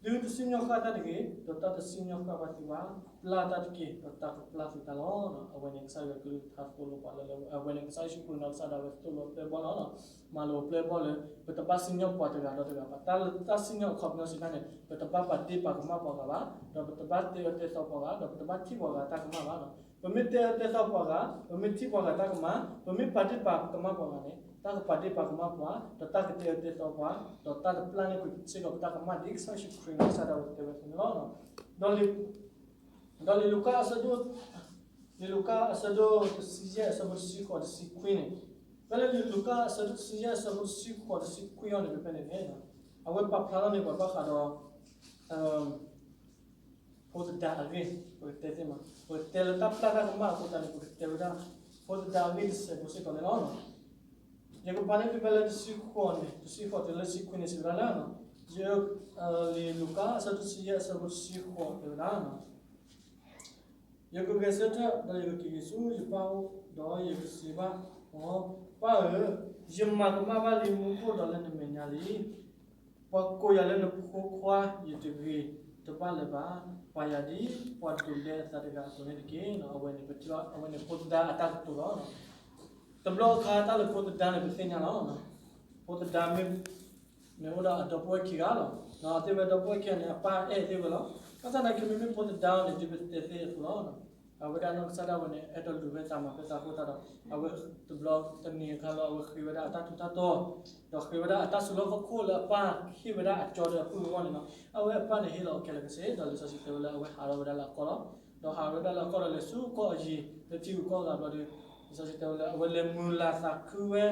သုတစံၣ်ညီၣ်ဃၣ်တၢ်တဂ့ၤ, ဒီးတၢ်တစံၣ်ညီၣ်ဃၣ်ဘၣ်သုဘၣ်. ပျၢ်တၢ်တက့ၢ်, ဒီးတၢ်ကပျၢ်သုတၢ်လီၤ. အဝဲန့ၣ်ကစၢ်ယွၤကလုၢ်ကထါသိၣ်လိပှၤလၢ အဝဲန့ၣ်ကစၢ်ယ့ၣ်ၡူးခရံာ်နီၢ်ကစၢ်ဒၣ်ဝဲသိၣ်လိပျဲၢ်ဘီၣ်လီၤ. မၤလိပျဲၢ်ဘီၣ်လၢ ပတဘၣ်စံၣ်ညီၣ်ပှၤတဂၤဒီးတဂၤဘၣ်. တၢ်လၢတၢ်စံၣ်ညီၣ်အခီပညီစံးတၢ်န့ၣ် ပတဘၣ်ပာ်ဒ့ၣ်ပာ်ကမၣ်ပှၤဂၤဘၣ်, ဒီးပတဘၣ်တဲအၢတဲသီပှၤဂၤ, ဒီးပတဘၣ်ထံၣ်ပှၤဂၤတၢ်ကမၣ်ဘၣ်လီၤ. ပမ့ၢ်တဲအၢတဲသီပှၤဂၤ, ပမ့ၢ်ထံၣ်ပှၤဂၤတၢ်ကမၣ်, ပမ့ၢ်ပာ်ဒ့ၣ်ပာ်ကမၣ်ပှၤဂၤန့ၣ် တၢ်ကပာ်ဒ့ၣ်ပာ်ကမၣ်ပှၤ, ဒီးတၢ်ကတဲအၢတဲသီပှၤ, ဒီးတၢ်တပျၢ်န့ၢ်ကွံာ်စ့ၢ်ကီးပတၢ်ကမၣ်ဒ်ကစၢ်ယ့ၣ်ၡူးခရံာ်နီၢ်ကစၢ်ဒၣ်ဝဲတဲဝဲအသိးန့ၣ်လီၤ. ဒီးလံာ် ဒီးလံာ်လူၤကၣ်အဆၢဒိၣ်, လံာ်လူၤကၣ်အဆၢဒိၣ်တဆံယဲၢ်အဆၢဖိတဆံဃိးတဆံခွံန့ၣ်, ဖဲလၢလံာ်လူၤကၣ်အဆၢဒိၣ်တဆံယဲၢ်အဆၢဖိတဆံဃိးတဆံခွံအံၤန့ၣ် ဖဲဖဲန့ၣ်န့ၣ် အဝဲပာ်ဖျါထီၣ်န့ၢ်ပှၤဘၣ်ဃးဒီး ဖိသဒါအဂ့ၢ် ပကတဲသ့မး, ပကတဲလၢတၢ်ပျၢ်တၢ်ကမၣ်အဃိသတးန့ၣ် ပကတဲဝဲဒၣ် ဖိသဒါအဂ့ၢ်တစဲးဖိစ့ၢ်ကီးန့ၣ်လီၤ. ယကဖးန့ၢ်သုဖဲလၢတဆံဃိးန့ၣ် တဆံဃိးတုၤလၢတဆံခွံန့ၣ် စံးဝဲဒၣ်လၢ ယ လံာ်လူၤကၣ်အဆၢဒိၣ်တဆံယဲၢ်အဆၢဖိတဆံဃိးတဲဝဲဒၣ် ယကဂဲၤဆၢထၢၣ် ဒီးယကက့ၤက့ၤဆူယပၢ်အအိၣ်, ဒီးယကစံးဘၣ်အီၤ, ပၢ်ဧၢ, ယမၤကမၣ်ဘၣ်လံမူခိၣ်ဒီးလၢနမဲာ်ညါလံ. ပှၤကိးယၤလၢနဖိခွါယတဂ့ၤတဘၣ်လၢၤဘၣ်. ပာ်ယၤဒ်ပှၤဒိးလဲအသးတဂၤအသိးန့ၣ်တက့ၢ်. အဝဲန့ၣ် အဝဲန့ၣ်ဖိသဒါအတၢ်ကတိၤလီၤ. တဘျီအခါတၢ်လၢဖိသဒါန့ၣ် ပသ့ၣ်ညါလီၤ. ဖိသဒါမ့ၢ် မ့ၢ်အိၣ်ဒီးအဒီပုၢ်ဝဲၢ်ခံဂၤလီၤ. ဒီးသ့ၣ်ဝဲဒီပုၢ်ဝဲၢ်ခံဂၤန့ၣ် အပၢ်အဲၣ်သ့ၣ်ဝဲလီၤ. ဘၣ်ဆၣ်သနာ်က့ မ့မ့ၢ်ဖိသဒါအံၤန့ၣ် ဒ်ပတဲသ့အသိးလီၤ. အဝဲဒၣ်နီၢ်ကစၢ်ဒၣ်ဝဲန့ၣ် အဲၣ်ဒိးလူၤဝဲသးမၤဖဲသးအဃိသတးဒီး အဝဲတဘျီတနံၤအခါလီၤ အဝဲဃ့ဝဲဒၣ်အတၢ်ထူးတၢ်တီၤ ဒီးဃ့ဝဲဒၣ်အတၢ်စုလီၢ်ခီၣ်ခိၣ်လၢအပၢ်ဟ့ၣ်ဝဲဒၣ်အကၠီဒီးအပုၢ်အဂီၢ်န့ၣ်လီၤ. အဝဲအပၢ်န့ၣ် ဟ့ၣ်လီၤအီၤခဲလၢာ်ခဲဆ့ ဒီးလံာ်စီဆှံတဲဝဲလၢအဝဲဟးထီၣ်ဝဲဒၣ်လၢအကီၢ်လီၤ. ဒီးဟးထီၣ်ဝဲဒၣ်လၢအကီၢ်ဒီးလဲၤဆူကီၢ်အယံၤ လၢထံဂုၤကီၢ်ဂၤဘျီဒီး လံာ်စီဆှံတဲဝဲလၢ အဝဲလဲၤမုာ်လၤသးခုဝဲ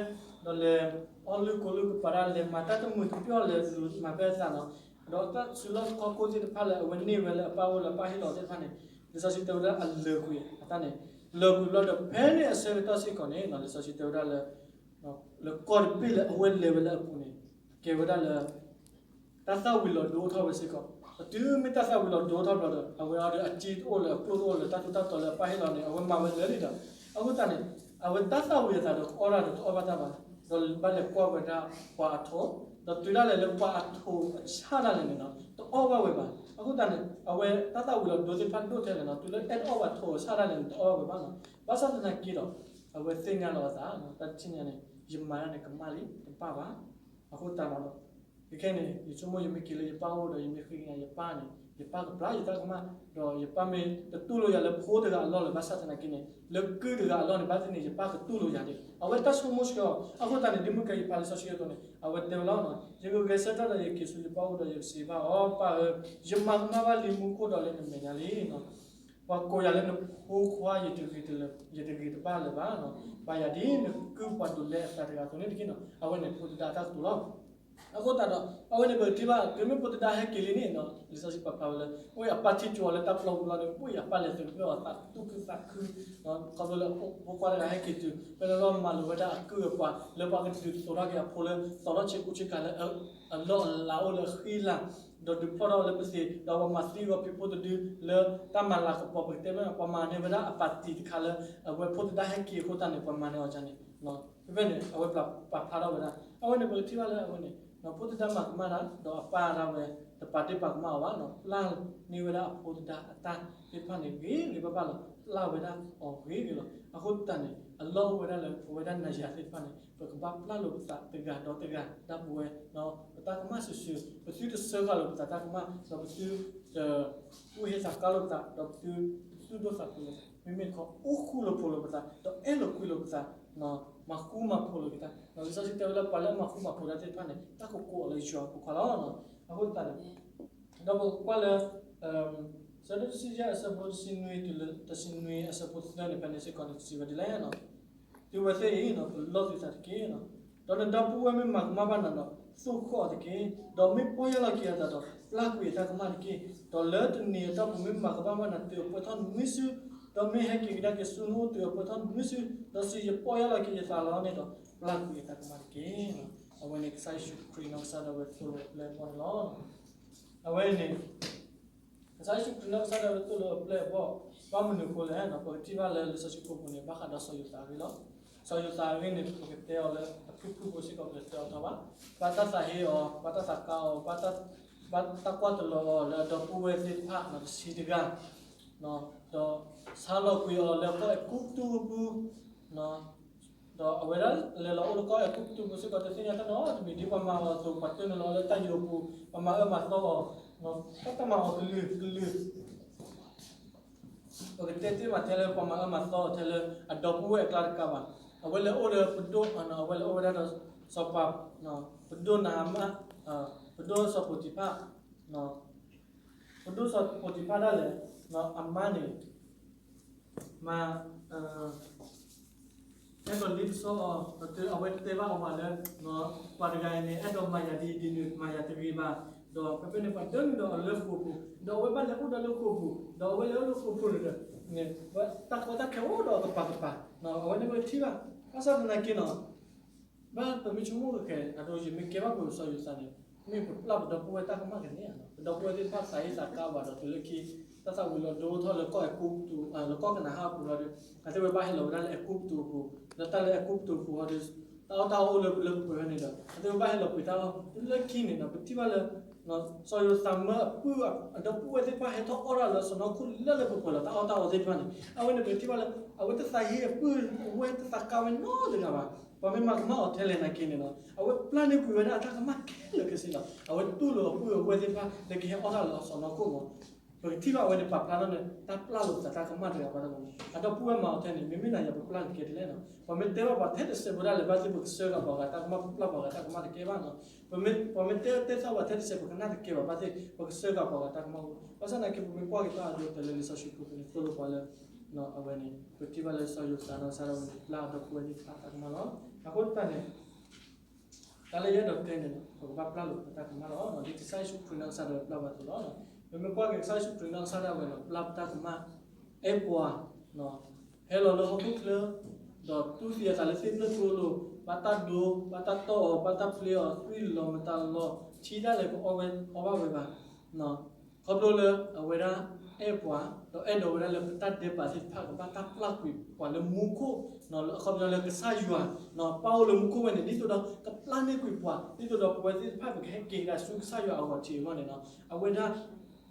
ဒီးလဲၤအီၣ်လုၢ်ကိလုၢ်ကပၤဒၣ် လဲၤမၤတၢ်တမုာ်တပျီၢ် လဲၤလူၤမၤဖဲအသးလီၤ. ဒီးတၢ်စုလီၢ်ခီၣ်ခိၣ်သ့ၣ်တဖၣ်လၢအဝဲန့ၢ်ဝဲလၢအပၢ်အိၣ်လၢအပၢ်ဟ့ၣ်လီၤသ့ၣ်တဖၣ်န့ၣ် လံာ်စီဆှံတဲဝဲလၢအလၢာ်ကွံာ်အသးန့ၣ် လၢာ်ကွံာ်ဘျီဒီး ဖဲန့ၣ်အဆၢကတီၢ်စ့ၢ်ကီးန့ၣ် လံာ်စီဆှံတဲဝဲဒၣ်လၢ လၢကီၢ်တဘ့ၣ်လၢအဝဲလဲၤဝဲလၢအပူၤန့ၣ် ကဲဝဲဒၣ်လၢ တၢ်သၣ်ဝံၤလီၤဒိအိၣ်ထီၣ်ဝဲစ့ၢ်ကီး. ဒီးတုၤမ့ၢ်တၢ်သၣ်ဝံၤလီၤဒိအိၣ်ထီၣ်ဘျီဒီး အဝဲအီၤဒီးအစ့တအိၣ်လၢၤ အကျိၣ်တအိၣ်လၢၤ တၢ်ထူးတၢ်တီၤလၢအပၢ်ဟ့ၣ်လီၤန့ၣ် အဝဲမၤဝဲလၢာ်လံဒီး အဃိသတးန့ၣ် အဝဲတၢ်သၣ်ဝံၤအသးဒီးကအီၣ်တၢ်ဒီးတအီၣ်ဘၣ်တၢ်ဘၣ်, ဒီးဘၣ်လဲၤကွၢ်ဝဲဒၣ်ပှၤအထိး, ဒီးတုၤဒၣ်လဲာ်လၢပှၤအထိးအဆၣ်ဒၣ်လဲာ်န့ၣ်နီၤ တအီၣ်ဘၣ်ဝဲဘၣ်. အဃိသတးန့ၣ် အဝဲတၢ်သၣ်ဝံၤလီၤဒိသ့ၣ်တဖၣ်ဒိၣ်ထဲလဲၣ်နီၤ တုၤလၢအဲၣ်ဒိးအီၣ်ပှၤထိးအဆၣ်ဒၣ်လဲာ်န့ၣ် တအီၣ်ဘၣ်ဝဲဘၣ်နီၤ. ဘၣ်ဆၣ်သနာ်က့ဒီး အဝဲသ့ၣ်ညါလီၤအသး တၢ်တထံၣ်ညါန့ၣ် ယမၤတၢ်န့ၣ်ကမၣ်လံ တဘၣ်ဘၣ်. အဃိသတးဒီး ခဲခဲန့ၣ် ယဆိကမိၣ်ယမ့ၢ်က့ၤလၢယပၢ်အိၣ်ဒီး ယမ့ၢ်ဃ့ကညးယပၢ်န့ၣ် ယပၢ်ကပျၢ်ယတၢ်ကမၣ်, ဒီးယပၢ်မ့ၢ်တတူၢ်လိာ်ယၤလၢဖိတဂၤအလီၢ်လၢၤဘၣ်ဆၣ်သနာ်က့န့ၣ် လၢကုၢ်တဂၤအလီၢ်န့ၣ် ဘၣ်သ့ၣ်န့ၣ် ယပၢ်ကတူၢ်လိာ်ယၤန့ၣ် အဝဲတၢ်ဆိကမိၣ်ဆှၢအီၤ. အဃိသတးန့ၣ် ဒ်မုၢ်ကဲယဖးလံာ်စီဆှံအသိးန့ၣ် အဝဲတဲဝဲလီၤ, ယကဂဲၤဆၢထၢၣ်ဒီးယက့ၤဆူယပၢ်အိၣ်ဒီး ယကစံးဘၣ်အီၤ, ပၢ်ဧၢ, ယမၤကမၣ်ဘၣ်လံမူခိၣ်ဒီးလၢနမဲာ်ညါလံ. ပှၤကိးယၤလၢနဖိခွါ ယတဂ့ၤတဘၣ်လၢၤဘၣ်, ဘၣ်ယၤဒ်နကုၢ်ပှၤဒိးလဲအသးတဂၤအသိးန့ၣ်တက့ၢ်နီၤ. အဝဲန့ၣ်ဖိသဒါအတၢ်ကတိၤလီၤ. အဃိသတးဒီး အဝဲန့ၣ်ပထံၣ်ဘၣ် တုၤမ့ၢ်ဖိသဒါဟဲက့ၤလံန့ၣ်နီၤ လံာ်စီဆှံပာ်ဖျါဝဲလၢ အဝဲအပၢ်ထံၣ်ကၠိအီၤလၢတၢ်ပျီပူၤလီၤဒီး အဝဲအပၢ်လဲၤသဂၢၢ်အီၤသးသူၣ်ခုသးခု ခီဖျိလၢဖိခွါတဂၤဟဲက့ၤတုၤ ဖဲလၢလီၤမၤလိာ်ဝဲဒၣ်အကုၢ်အပှၤ လၢပှၤကဒုးသိးထီၣ်က့ၤအဖိလၢ သီထီၣ်ဆ့ကူဆ့ကၤလၢ အလီၢ်အလၤအိၣ်လၢအဃံအလၤ ဒီးဒုးဖျီၣ်ထီၣ်ဝဲလၢပသံး ဒီးပှၤမၤသံဂီၤဖံးဖိတဒုလၢတၢ်မၤလၤကပီၤ ပကတဲမ့ၢ် ပှၤမၤန့ၢ်ဝဲဒၣ်အပၢ်တံၤတခါလၢ အဝဲဖိသဒါဟဲက့ၤအဃိသတးန့ၣ် ပှၤမၤန့ၢ်အီၤန့ၣ် ဖဲဖဲန့ၣ် အဝဲပာ်ဖျါထီၣ်ဝဲဒၣ် အဝဲန့ၣ်ပကထံၣ်ဘၣ်လၢအဝဲန့ၣ် ဖိသဒါမၤကမၣ်တၢ် ဒီးအပၢ်ဒၣ်ဝဲ တပာ်တ့ၢ်ပာ်ကမၣ်အီၤဘၣ် ပျၢ်န့ၢ်ဝဲဒၣ်အဖိသဒါအတၢ်သ့ၣ်တဖၣ်န့ၣ် ဂ့ၤဂ့ၤဘၣ်ဘၣ်လီၤ. ပျၢ်ဝဲဒၣ်အီၤဂ့ၤဂ့ၤလီၤ. အဃိသတးန့ၣ် အလီၢ်အိၣ်ဝဲဒၣ်လၢပဝဲဒၣ်နၤယၤသ့ၣ်တဖၣ်န့ၣ် ပကဘၣ်ပျၢ်လိာ်ပသးတဂၤဒီးတဂၤ ဒၣ်ပဝဲ ပတၢ်ကမၣ်စုာ်စုာ် ပသုတစၢဃာ်လိာ်ပသးတၢ်ကမၣ် ဒီးပသုတ ကူၣ်ဟ့သးကါလိာ်ပသး ဒီးပသုတသူၣ်ဒိၣ်သးဖျိးလိာ်သး မ့မ့ၢ်တခီ အိၣ်ဃူလိာ်ဖိးလိာ်ပသး ဒီးအဲၣ်လိာ်ကွံလိာ်ပသး မၤဃူမၤဖိးလိာ်က့ၤတၢ် လံာ်စီဆှံတဲဝဲလၢပှၤလၢအမၤဃူမၤဖိးတၢ်သ့ၣ်တဖၣ်န့ၣ် တၢ်ကကိးအီၤလၢယွၤအဖိခွါလီၤ. အဃိသတးန့ၣ် ဒီးပကွၢ်လၢ ဆၢဒိၣ်တဆံယဲၢ်အဆၢဖိတဆံနွံတုၤလၢတဆံနွံအဆၢဖိသၢန့ၣ် ဖဲန့ၣ်စ့ၢ်ကီးန့ၣ် စံးဝဲဒ်လဲၣ် သုဝဲသ့ၣ်အံၤ ပလီၢ်သုသးတက့ၢ်. ဒီးနဒီပုၢ်ဝဲၢ်မ့ၢ်မၤကမၣ်ဘၣ်နၤဒီး သိၣ်ဃီၣ်အီၤတက့ၢ်. ဒီးမ့ၢ်ပီၢ်ယၢ်လီၤက့ၤအသးဒီး ပျၢ်ကွံာ်အတၢ်ကမၣ်တက့ၢ်. ဒီးလၢတနံၤအတီၢ်ပူၤ မ့ၢ်မၤကမၣ်ဘၣ်နၤတုၤအပှဲၤထီၣ်နွံစု, ဒီးမ့ၢ်ဟဲက့ၤကဒါက့ၤဆူနအိၣ်တုၤအပှဲၤထီၣ်နွံစု, ဒီးစံးယပီၢ်ယၢ်လီၤက့ၤယသးလီၤန့ၣ်ဒီး ပျၢ်ကွံာ်အတၢ်ကမၣ်တက့ၢ်. အဝဲန့ၣ်ကစၢ်ယ့ၣ်ၡူးခရံာ်နီၢ်ကစၢ်ဒၣ်ဝဲသိၣ်လိအပျဲၢ်အဘီၣ်န့ၣ်လီၤ. အဝဲန့ၣ် ကစၢ်ယ့ၣ်ၡူးခရံာ်နီၢ်ကစၢ်ဒၣ်ဝဲသိၣ်လိအပျဲၢ်အဘီၣ် ဘၣ်မနုၤအဃိလဲၣ် ပကထံၣ်ဘၣ်လၢလံာ်စီဆှံကိးပူၤန့ၣ် ဘၣ်ဃးဒီးစီၤယိၤသးအဂ့ၢ်လီၤ. စီၤယိၤသးအဂ့ၢ်န့ၣ် ပကတဲအီၤလၢအဖုၣ်ဖုၣ်ဖိစ့ၢ်ကီး ပတတဲအီၤထီၣ်ဘၣ်. ဘၣ်တၢ်သးဟ့အီၤ, ဘၣ်တၢ်သးကါအီၤ, ဘၣ်တၢ်ကွၢ်တလီၤအီၤလၢအဒီပုၢ်ဝဲၢ်သ့ၣ်တဖၣ်တဆံတဂၤ ဒီးဆါလီၤကွံာ်အီၤလၢကီၢ်အဲၤကူပတူးအပူၤ ဒီးအဝဲဒၣ်လဲၤလီၤအိၣ်လၢကီၢ်အဲၤကူပတူးပူၤစ့ၢ်ကီး တသ့ၣ်ညါတၢ်နီတမံၤ ဒ်ပှၤမၤအီၤအသိး ပှၤတၢၢ်နုာ်လီၤအီၤလၢတၢ်ယိာ်ပူၤ ပှၤမၤအၢမၤသီအီၤ တၢ်မၤအီၤကလုာ်ကလုာ် ပကတဲတ့ၢ်မးထဲလၢပှၤမၤအၢမၤသီအီၤထဲလၢအဒီပုၢ်ဝဲၢ်အကျါတကးဘၣ်. အဝဲလဲၤအိၣ်ဒီးပဒိၣ်, အဝဲလဲၤအိၣ်ဝဲဒၣ်ဒီးစီၤပၤ, ပဒိၣ်နၤမၢ်, ပဒိၣ်စီၤပိၤတံၤဖၢ် ပဒိၣ်စီၤပိၤတံၤဖၢ်ဒၣ်လဲာ် အမါန့ၣ် မၤ အဲၣ်ဒိးလ့ပစီအီၤ, ဒီးတုၤအဝဲတဲဘၣ်အီၤဘၣ်လၢ ပှၤတဂၤအံၤန့ၣ် အဲၣ်ဒိးမၤယၤဒ်အံၤဒ်နုၤ မၤယၤတဂ့ၤဘၣ်, ဒီးဖဲဖဲန့ၣ် ပှၤတၢၢ်နုာ်ဒီးအီၤလၢဃိာ်ပူၤ, ဒီးအဝဲဘၣ်လဲၤအိၣ်ဒီးလၢဃိာ်ပူၤ, ဒီးအဝဲလဲၤအိၣ်လၢဃိာ်ပူၤန့ၣ်ဒီး တၢ်ကီတၢ်ခဲအိၣ်ဒီးအကပၤကပၤ, အဝဲန့ၣ်ပထံၣ်ဘၣ်, ဘၣ်ဆၣ်သနာ်က့နီၤ ဘၣ်ပမ့ၢ်ဆိကမိၣ်ကခဲ အဒိ ယမ့ၢ်ကဲဘၣ်ပှၤစီၤယိၤသးန့ၣ် မ့ၢ်ပပျၢ်ပဒီပုၢ်ဝဲၢ်တၢ်ကမၣ်ကန့ၢ်ဧါ, ပဒီပုၢ်ဝဲၢ်သ့ၣ်တဖၣ်သးဟ့သးကါဘၣ်ဒီးတုၤလၢခံ တၢ်သၣ်ဝံၤလီၤဒိထီၣ်လၢကီၢ်အဲၤကူပတူး လၢကီၢ်ကနၤအၣ်အပူၤလီၤဒီး အသ့ၣ်ဝဲဘၣ်ဟဲလီၤဝဲဒၣ်လၢအဲၤကူပတူးအပူၤ, ဒီးတၢ်လၢအဲၤကူပတူးအပူၤဟီဒီး တၢ်အီၣ်တၢ်အီအိၣ်လၢလၢပှဲၤပှဲၤန့ၣ်ဒီး အသ့ၣ်ဝဲဘၣ်ဟဲလီၤပှ့ၤတၢ်အီၣ် တုၤလၢခံန့ၣ်ဒီး ပထံၣ်ဘၣ်လၢ စီၤယိၤသးမၢအပုၢ် အဒီပုၢ်ဝဲၢ်သ့ၣ်တဖၣ်ဟဲထီၣ်အီၣ်တၢ်လၢစီၤနီၢ်ခိၣ်လၢလၢပှဲၤပှဲၤလီၤ တၢ်အီၣ်တၢ်အီသ့ၣ်တဖၣ်န့ၣ် အဝဲန့ၣ်ပထံၣ်ဘၣ်လၢ အဝဲတသးဟ့အပုၢ်ဝဲၢ်တသးကါဝဲနီတဂၤဘၣ်. ပှၤမ့ၢ်မၤကမၣ်အီၤထဲလဲၣ်နာ်က့န့ၣ်လီၤ, အဝဲပျၢ်န့ၢ်ကွံာ်ဝဲဒၣ်အတၢ်ကမၣ်ခဲလၢာ်ခဲဆ့လီၤ. အဝဲတူၢ်လိာ်အပုၢ်အဝဲၢ်သ့ၣ်တဖၣ် လၢကဟဲအီၣ်တၢ်လၢအစီၢ်နီၤခိၣ်မး, ပကထံၣ်ဘၣ်အဝဲန့ၣ် ပာ်ဖျါထီၣ်န့ၣ် တၢ်ပျၢ်လိာ်ပသးတၢ်ကမၣ်တဂၤဘၣ်တဂၤန့ၣ် အဒီပုၢ်ဝဲၢ်မၤအီၤထဲန့ၣ် မ့မ့ၢ်နၤယၤပပျၢ်ကကဲဒ်လဲၣ်နီၤ. ပှၤမ့ၢ်တဲဘၣ်ပှၤထဲတစဲးဖိဒၣ်လဲာ်ဘၣ်သ့ၣ် ပကစၢဃာ်ပှၤဂၤတၢ်ကမၣ် ပပျၢ်ပှၤဂၤတၢ်ကမၣ်တကဲဘၣ်နီၤ. ပမ့ၢ် ပှၤမ့ၢ်တဲတဲသီပှၤထဲတစဲး ပကနၣ်တကဲဘၣ်ဘၣ်သ့ၣ် ပကစၢဃာ်ပှၤဂၤတၢ်ကမၣ်အိၣ်. ဘၣ်ဆၣ်သနာ်က့ ပမ့ၢ်ကွၢ်က့ၤတၢ်အဒိတဲလၢလံာ်စီဆှံပူၤန့ၣ် သိၣ်လိပှၤလၢ အဝဲန့ၣ် ပထံၣ်ဘၣ်လၢစီၤယိၤသးနီၢ်ကစၢ်ဒၣ်ဝဲန့ၣ် ပျၢ်အဒီပုၢ်ဝဲၢ်သ့ၣ်တဖၣ်တၢ်ကမၣ်လီၤ. အဃိသတးန့ၣ် တၢ်လၢယအဲၣ်ဒိးတဲန့ၣ် ပကဘၣ်ပျၢ်လိာ်ပတၢ်ကမၣ်လီၤ. ဒ်ကစၢ်ယ့ၣ်ၡူးခရံာ်နီၢ်ကစၢ်ဒၣ်ဝဲပျၢ်ဘၣ်အသိးလီၤ. ပမ့ၢ်ကွၢ်က့ၤကစၢ်ယ့ၣ်ၡူးခရံာ်နီၢ်ကစၢ်ဒၣ်ဝဲန့ၣ် ပျၢ်ပတၢ်ကမၣ် အဲၣ်ပှၤ ဟဲလီၤလၢဟီၣ်ခိၣ်ချၢ ဒီးတူၢ်သံအသးလၢသ့ၣ်ဖျၢၣ်ထူလိၤ, ဘၣ်တၢ်ဒိ, ဘၣ်တၢ်တီၢ်အီၤ, ဘၣ်တၢ်ဖျ့အီၤ, သွံၣ်လီၤမတၤလီၤ, ထံဒၣ်လဲာ်ကအီၣ်ဝဲအီဘၣ်ဝဲဘၣ် ခီဖျိလၢအဝဲဒၣ်အဲၣ်ပှၤ ဒီးအဲၣ်ဒိးဝဲဒၣ်လၢပတၢ်ဒဲးဘးသ့ၣ်တဖၣ်ကဘၣ်တၢ်ပျၢ်ကွံာ်ပှၤလၢမူခိၣ်, အခီပညီလၢကစၢ်ယွၤ ပၢ်အိၣ်လၢမူခိၣ်ဝဲန့ၣ် ဒ်သိးဒီးကပျၢ်န့ၢ်ကွံာ်ပှၤ ဒ်သိးဒီးပဝဲသ့ၣ်တဖၣ်ပကဟဲက့ၤကဒါဆူကစၢ်ယွၤအဂီၢ်ထံးအဂီၢ်န့ၣ်လီၤ. အဝဲဒၣ်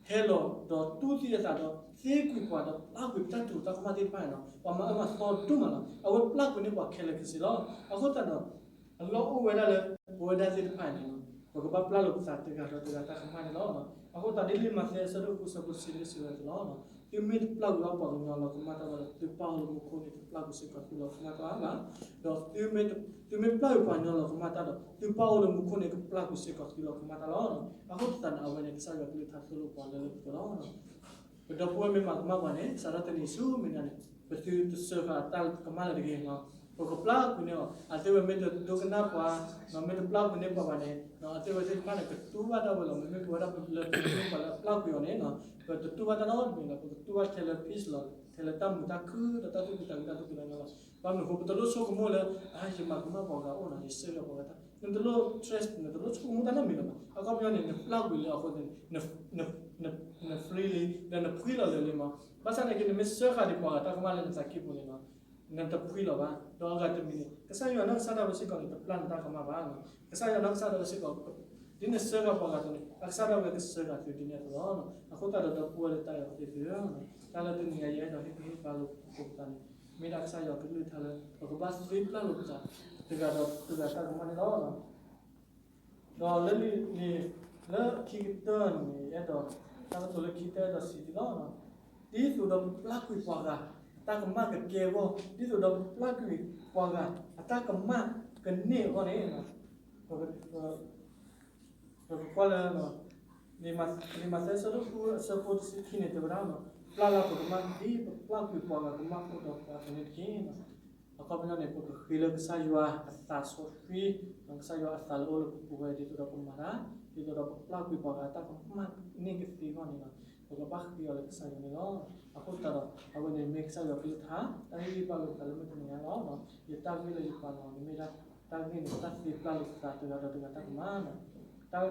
ဟဲလီၤဒီးတူၢ်သံအသးဒီး သ့ကွံာ်ပှၤဒီးပျၢ်ကွံာ်ပတၢ်တိာ်တၢ်ကမၣ်သ့ၣ်တဖၣ်န့ၣ်လီၤ. ပှၤမၤအၢမၤသီဒိၣ်မးလီၤ. အဝဲပျၢ်ကွံာ်န့ၢ်ပှၤခဲလၢာ်ခဲဆ့လီၤ. အဃိသတးဒီး အလီၢ်အိၣ်ဝဲဒၣ်လၢ ပဝဲဒၣ်သ့ၣ်တဖၣ်န့ၣ်လီၤ. ပကဘၣ်ပျၢ်လိာ်ပသးတဂၤဒီးတဂၤတၢ်ကမၣ်န့ၣ်လီၤ. အဃိသတးဒ်လံာ်မးသဲအဆၢဒိၣ်ဃုအဆၢဖိတဆံလွံၢ်စံးဝဲအသိးလီၤ. သုမ့ၢ်တပျၢ်ကွံာ်ဘၣ်ပှၤကညီလီၤကမၣ်တၢ်ဘၣ်ဒီး သုပၢ်အိၣ်လၢမူခိၣ်န့ၣ် တပျၢ်ကွံာ်စ့ၢ်ကီးသုလီၤကမၣ်တၢ်ဘၣ်. ဒီး သုမ့ၢ်ပျၢ်ကွံာ်ပှၤကညီလီၤကမၣ်တၢ်ဒီး သုပၢ်အိၣ်လၢမူခိၣ်န့ၣ် ကပျၢ်ကွံာ်စ့ၢ်ကီးသုလီၤကမၣ်တၢ်လီၤ. အဃိသတးန့ၣ် အဝဲန့ၣ် ကစၢ်ယွၤကလုၢ်ကထါသိၣ်လိပှၤလၢလၢပှဲၤပှဲၤလီၤ. ပဒီပုၢ်ဝဲၢ်မ့ၢ်မၤကမၣ်ပှၤန့ၣ် စးထီၣ်တနံၤဆူမဲာ်ညါန့ၣ် ပသုတစၢဃာ်တၢ်ကမၣ်လၢၤတဂ့ၤ. ပကပျၢ်ကွံာ်န့ၢ်အီၤ, အသ့ဝဲမ့ၢ်တဒိကနၣ်ပှၤ, မ့ၢ်တပျၢ်ကွံာ်န့ၢ်ပှၤဘၣ်န့ၣ် အသ့ဝဲသ့ၣ်တဖၣ်န့ၣ် ကတူၢ်ဘၣ်တၢ်ဝဲလီၤ. မ့မ့ၢ်ပဝဲဒၣ်လၢပမ့ၢ်ပှၤလၢအပျၢ်ကွံာ်အီၤန့ၣ် ပတတူၢ်ဘၣ်တၢ်နီတမံၤလီၤ. ပကတူၢ်ဘၣ်ထဲလၢ peace လီၤ. ထဲလၢတၢ်မုာ်တၢ်ခုၣ်ဒီးတၢ်သူၣ်ခုသးခုတၢ်သူၣ်ခုသးခုလီၤ. ဘၣ်မနုၤအဃိ ပတလိၣ်ဆိကမိၣ်လၢ အါ ယမၤကမၣ်ပှၤဂၤအိၣ်နီၤ ယစၢဃာ်ပှၤဂၤတၢ် နတလိၣ် stress နတလိၣ်ဆိကမိၣ်တၢ်နီတမံၤလၢၤဘၣ်. အခီပညီန့ၣ် နပျၢ်ကွံာ်လၢအဃိန့ၣ် န free လံ ဒီးနဖှံလီၤလၢာ်လံမး. ဘၣ်ဆၣ်သနာ်က့ နမ့ၢ်စၢဃာ်ဒံးပှၤဂၤတၢ်ကမၣ်လၢနသးကံၢ်ပူၤန့ၣ်လီၤ နတဖှံလီၤဘၣ်. ဒီးအဂၤတမံၤန့ၣ် ကစၢ်ယွၤနီၢ်ကစၢ်ဒၣ်ဝဲစ့ၢ်ကီးန့ၣ် တပျၢ်နတၢ်ကမၣ်ဘၣ်. ကစၢ်ယွၤနီၢ်ကစၢ်ဒၣ်ဝဲစ့ၢ်ကီး ဒ်နစၢဃာ်ပှၤဂၤအသိးန့ၣ် အကစၢ်ဒၣ်ဝဲကစၢဃာ်သုဒ်န့ၣ်အသိးလီၤ. အဃိသတးဒီး ဒီပုၢ်ဝဲၢ်လၢတၢ်အဲၣ်အီၤသ့ၣ်သုဧၢ, တၢ်လၢတနံၤညါယအဲၣ်ဒိးဟ့ၣ်ဂံၢ်ဟ့ၣ်ဘါလိာ်ပသးန့ၣ် မ့ၢ်ဒၣ်ကစၢ်ယွၤကလုၢ်ကထါလၢ ပကဘၣ်သ့ပျၢ်လိာ်ပသး တဂၤဒီးတဂၤတၢ်ကမၣ်န့ၣ်လီၤ. ဒီးလၢလံာ် လၢခံကတၢၢ်န့ၣ် အဲၣ်ဒိး တၢ်ကတိၤလၢခံကတၢၢ်အဲၣ်ဒိးစံးသုလီၤ. ဒ်သိးဒီးပပျၢ်ကွံာ်ပှၤဂၤ အတၢ်ကမၣ်ကကဲအဂီၢ်, ဒ်သိးဒီးပပျၢ်ကွံာ်ပှၤဂၤ အတၢ်ကမၣ်ကန့ၢ်အဂီၢ်န့ၣ် ပကကွၢ်လၢ လံာ်မးသဲအဆၢဒိၣ်ဃုအဆၢဖိတဆံခံန့ၣ် တဲဝဲဒၣ်, ပျၢ်လၢပကမၣ် ဒ်ပပျၢ်ကွံာ်ပှၤဂၤကမၣ်အိၣ်ဒီးပှၤအသိးန့ၣ်တက့ၢ်. အခီပညီန့ၣ် ပကဃ့လၢကစၢ်ယွၤအသးစီဆှံ, ကစၢ်ယွၤအသးလၢအိၣ်လၢပပူၤဝဲ ဒ်သိးဒီးပမၤတၢ်, ဒ်သိးဒီးပပျၢ်ကွံာ်ပှၤဂၤတၢ်ကမၣ်န့ၢ်ကသ့အဂီၢ်န့ၣ်လီၤ. ပကဘၣ်ဃ့အီၤလၢကစၢ်ယွၤန့ၣ်လီၤ. အဃိသတးဒီး အဝဲန့ၣ်မ့ၢ်ကစၢ်ယွၤကလုၢ်ကထါ တၢ်ဟ့ၣ်ဂံၢ်ဟ့ၣ်ဘါလိာ်ပသးလၢမုၢ်တနံၤညါလီၤ. ယတၢ်ဂ့ၢ်လၢယပာ်လီၤန့ၣ်မ့ၢ်ဒၣ် တၢ်ဂ့ၢ်န့ၣ် တၢ်သ့ပျၢ်လိာ်ပသးတဂၤဒီးတဂၤတၢ်ကမၣ် တၢ်နီၤဖးတၢ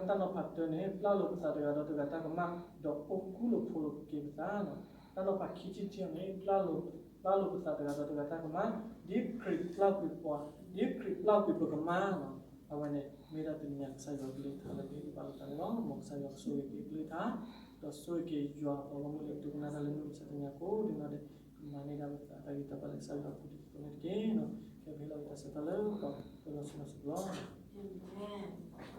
န့ၣ် ပျၢ်လိာ်ပသးတဂၤဒီးတဂၤတၢ်ကမၣ် ဒီးအိၣ်ကူလိာ်ဖိးလိာ်က့ၤပသး. တၢ်နီၤဖးခံထံၣ်တထံၣ်န့ၣ် ပျၢ်လိာ်ပသးတဂၤဒီးတဂၤတၢ်ကမၣ် ဒ်ခရံာ်ပျၢ်ကွံာ်ပှၤ, ဒ်ခရံာ်ပျၢ်ကွံာ်ပကမၣ်. အဝဲန့ၣ် မ့ၢ်ဒၣ်တနံၤညါကစၢ်ယွၤကလုၢ်ကထါလၢကဟ့ၣ်ဂံၢ်ဟ့ၣ်ဘါလိာ်သးန့ၣ်လီၤ. မ်ကစၢ်ယွၤကဆိၣ်ဂ့ၤက့ၤကလုၢ်ကထါ ဒီးဆိၣ်ဂ့ၤက့ၤယွၤအပှၤဂီၢ်မုၢ်လၢအဒိကနၣ်တၢ်လၢမုၢ်မဆါတနံၤညါကိးဂၤဒဲး ကမၤန့ၢ်ဒၣ်ဝဲသးတၢ်ဂံၢ်တၢ်ဘါလၢကစၢ်ယွၤအပူၤဒ်သိးန့ၣ်တက့ၢ်. ကဲပဟ့ၣ်လီၤက့ၤတၢ်ဆၢကတီၢ်လၢပှၤပၢၤလီၢ်ဆူၣ်လီၤစူၤလီၤ. အၤမ့ၣ်.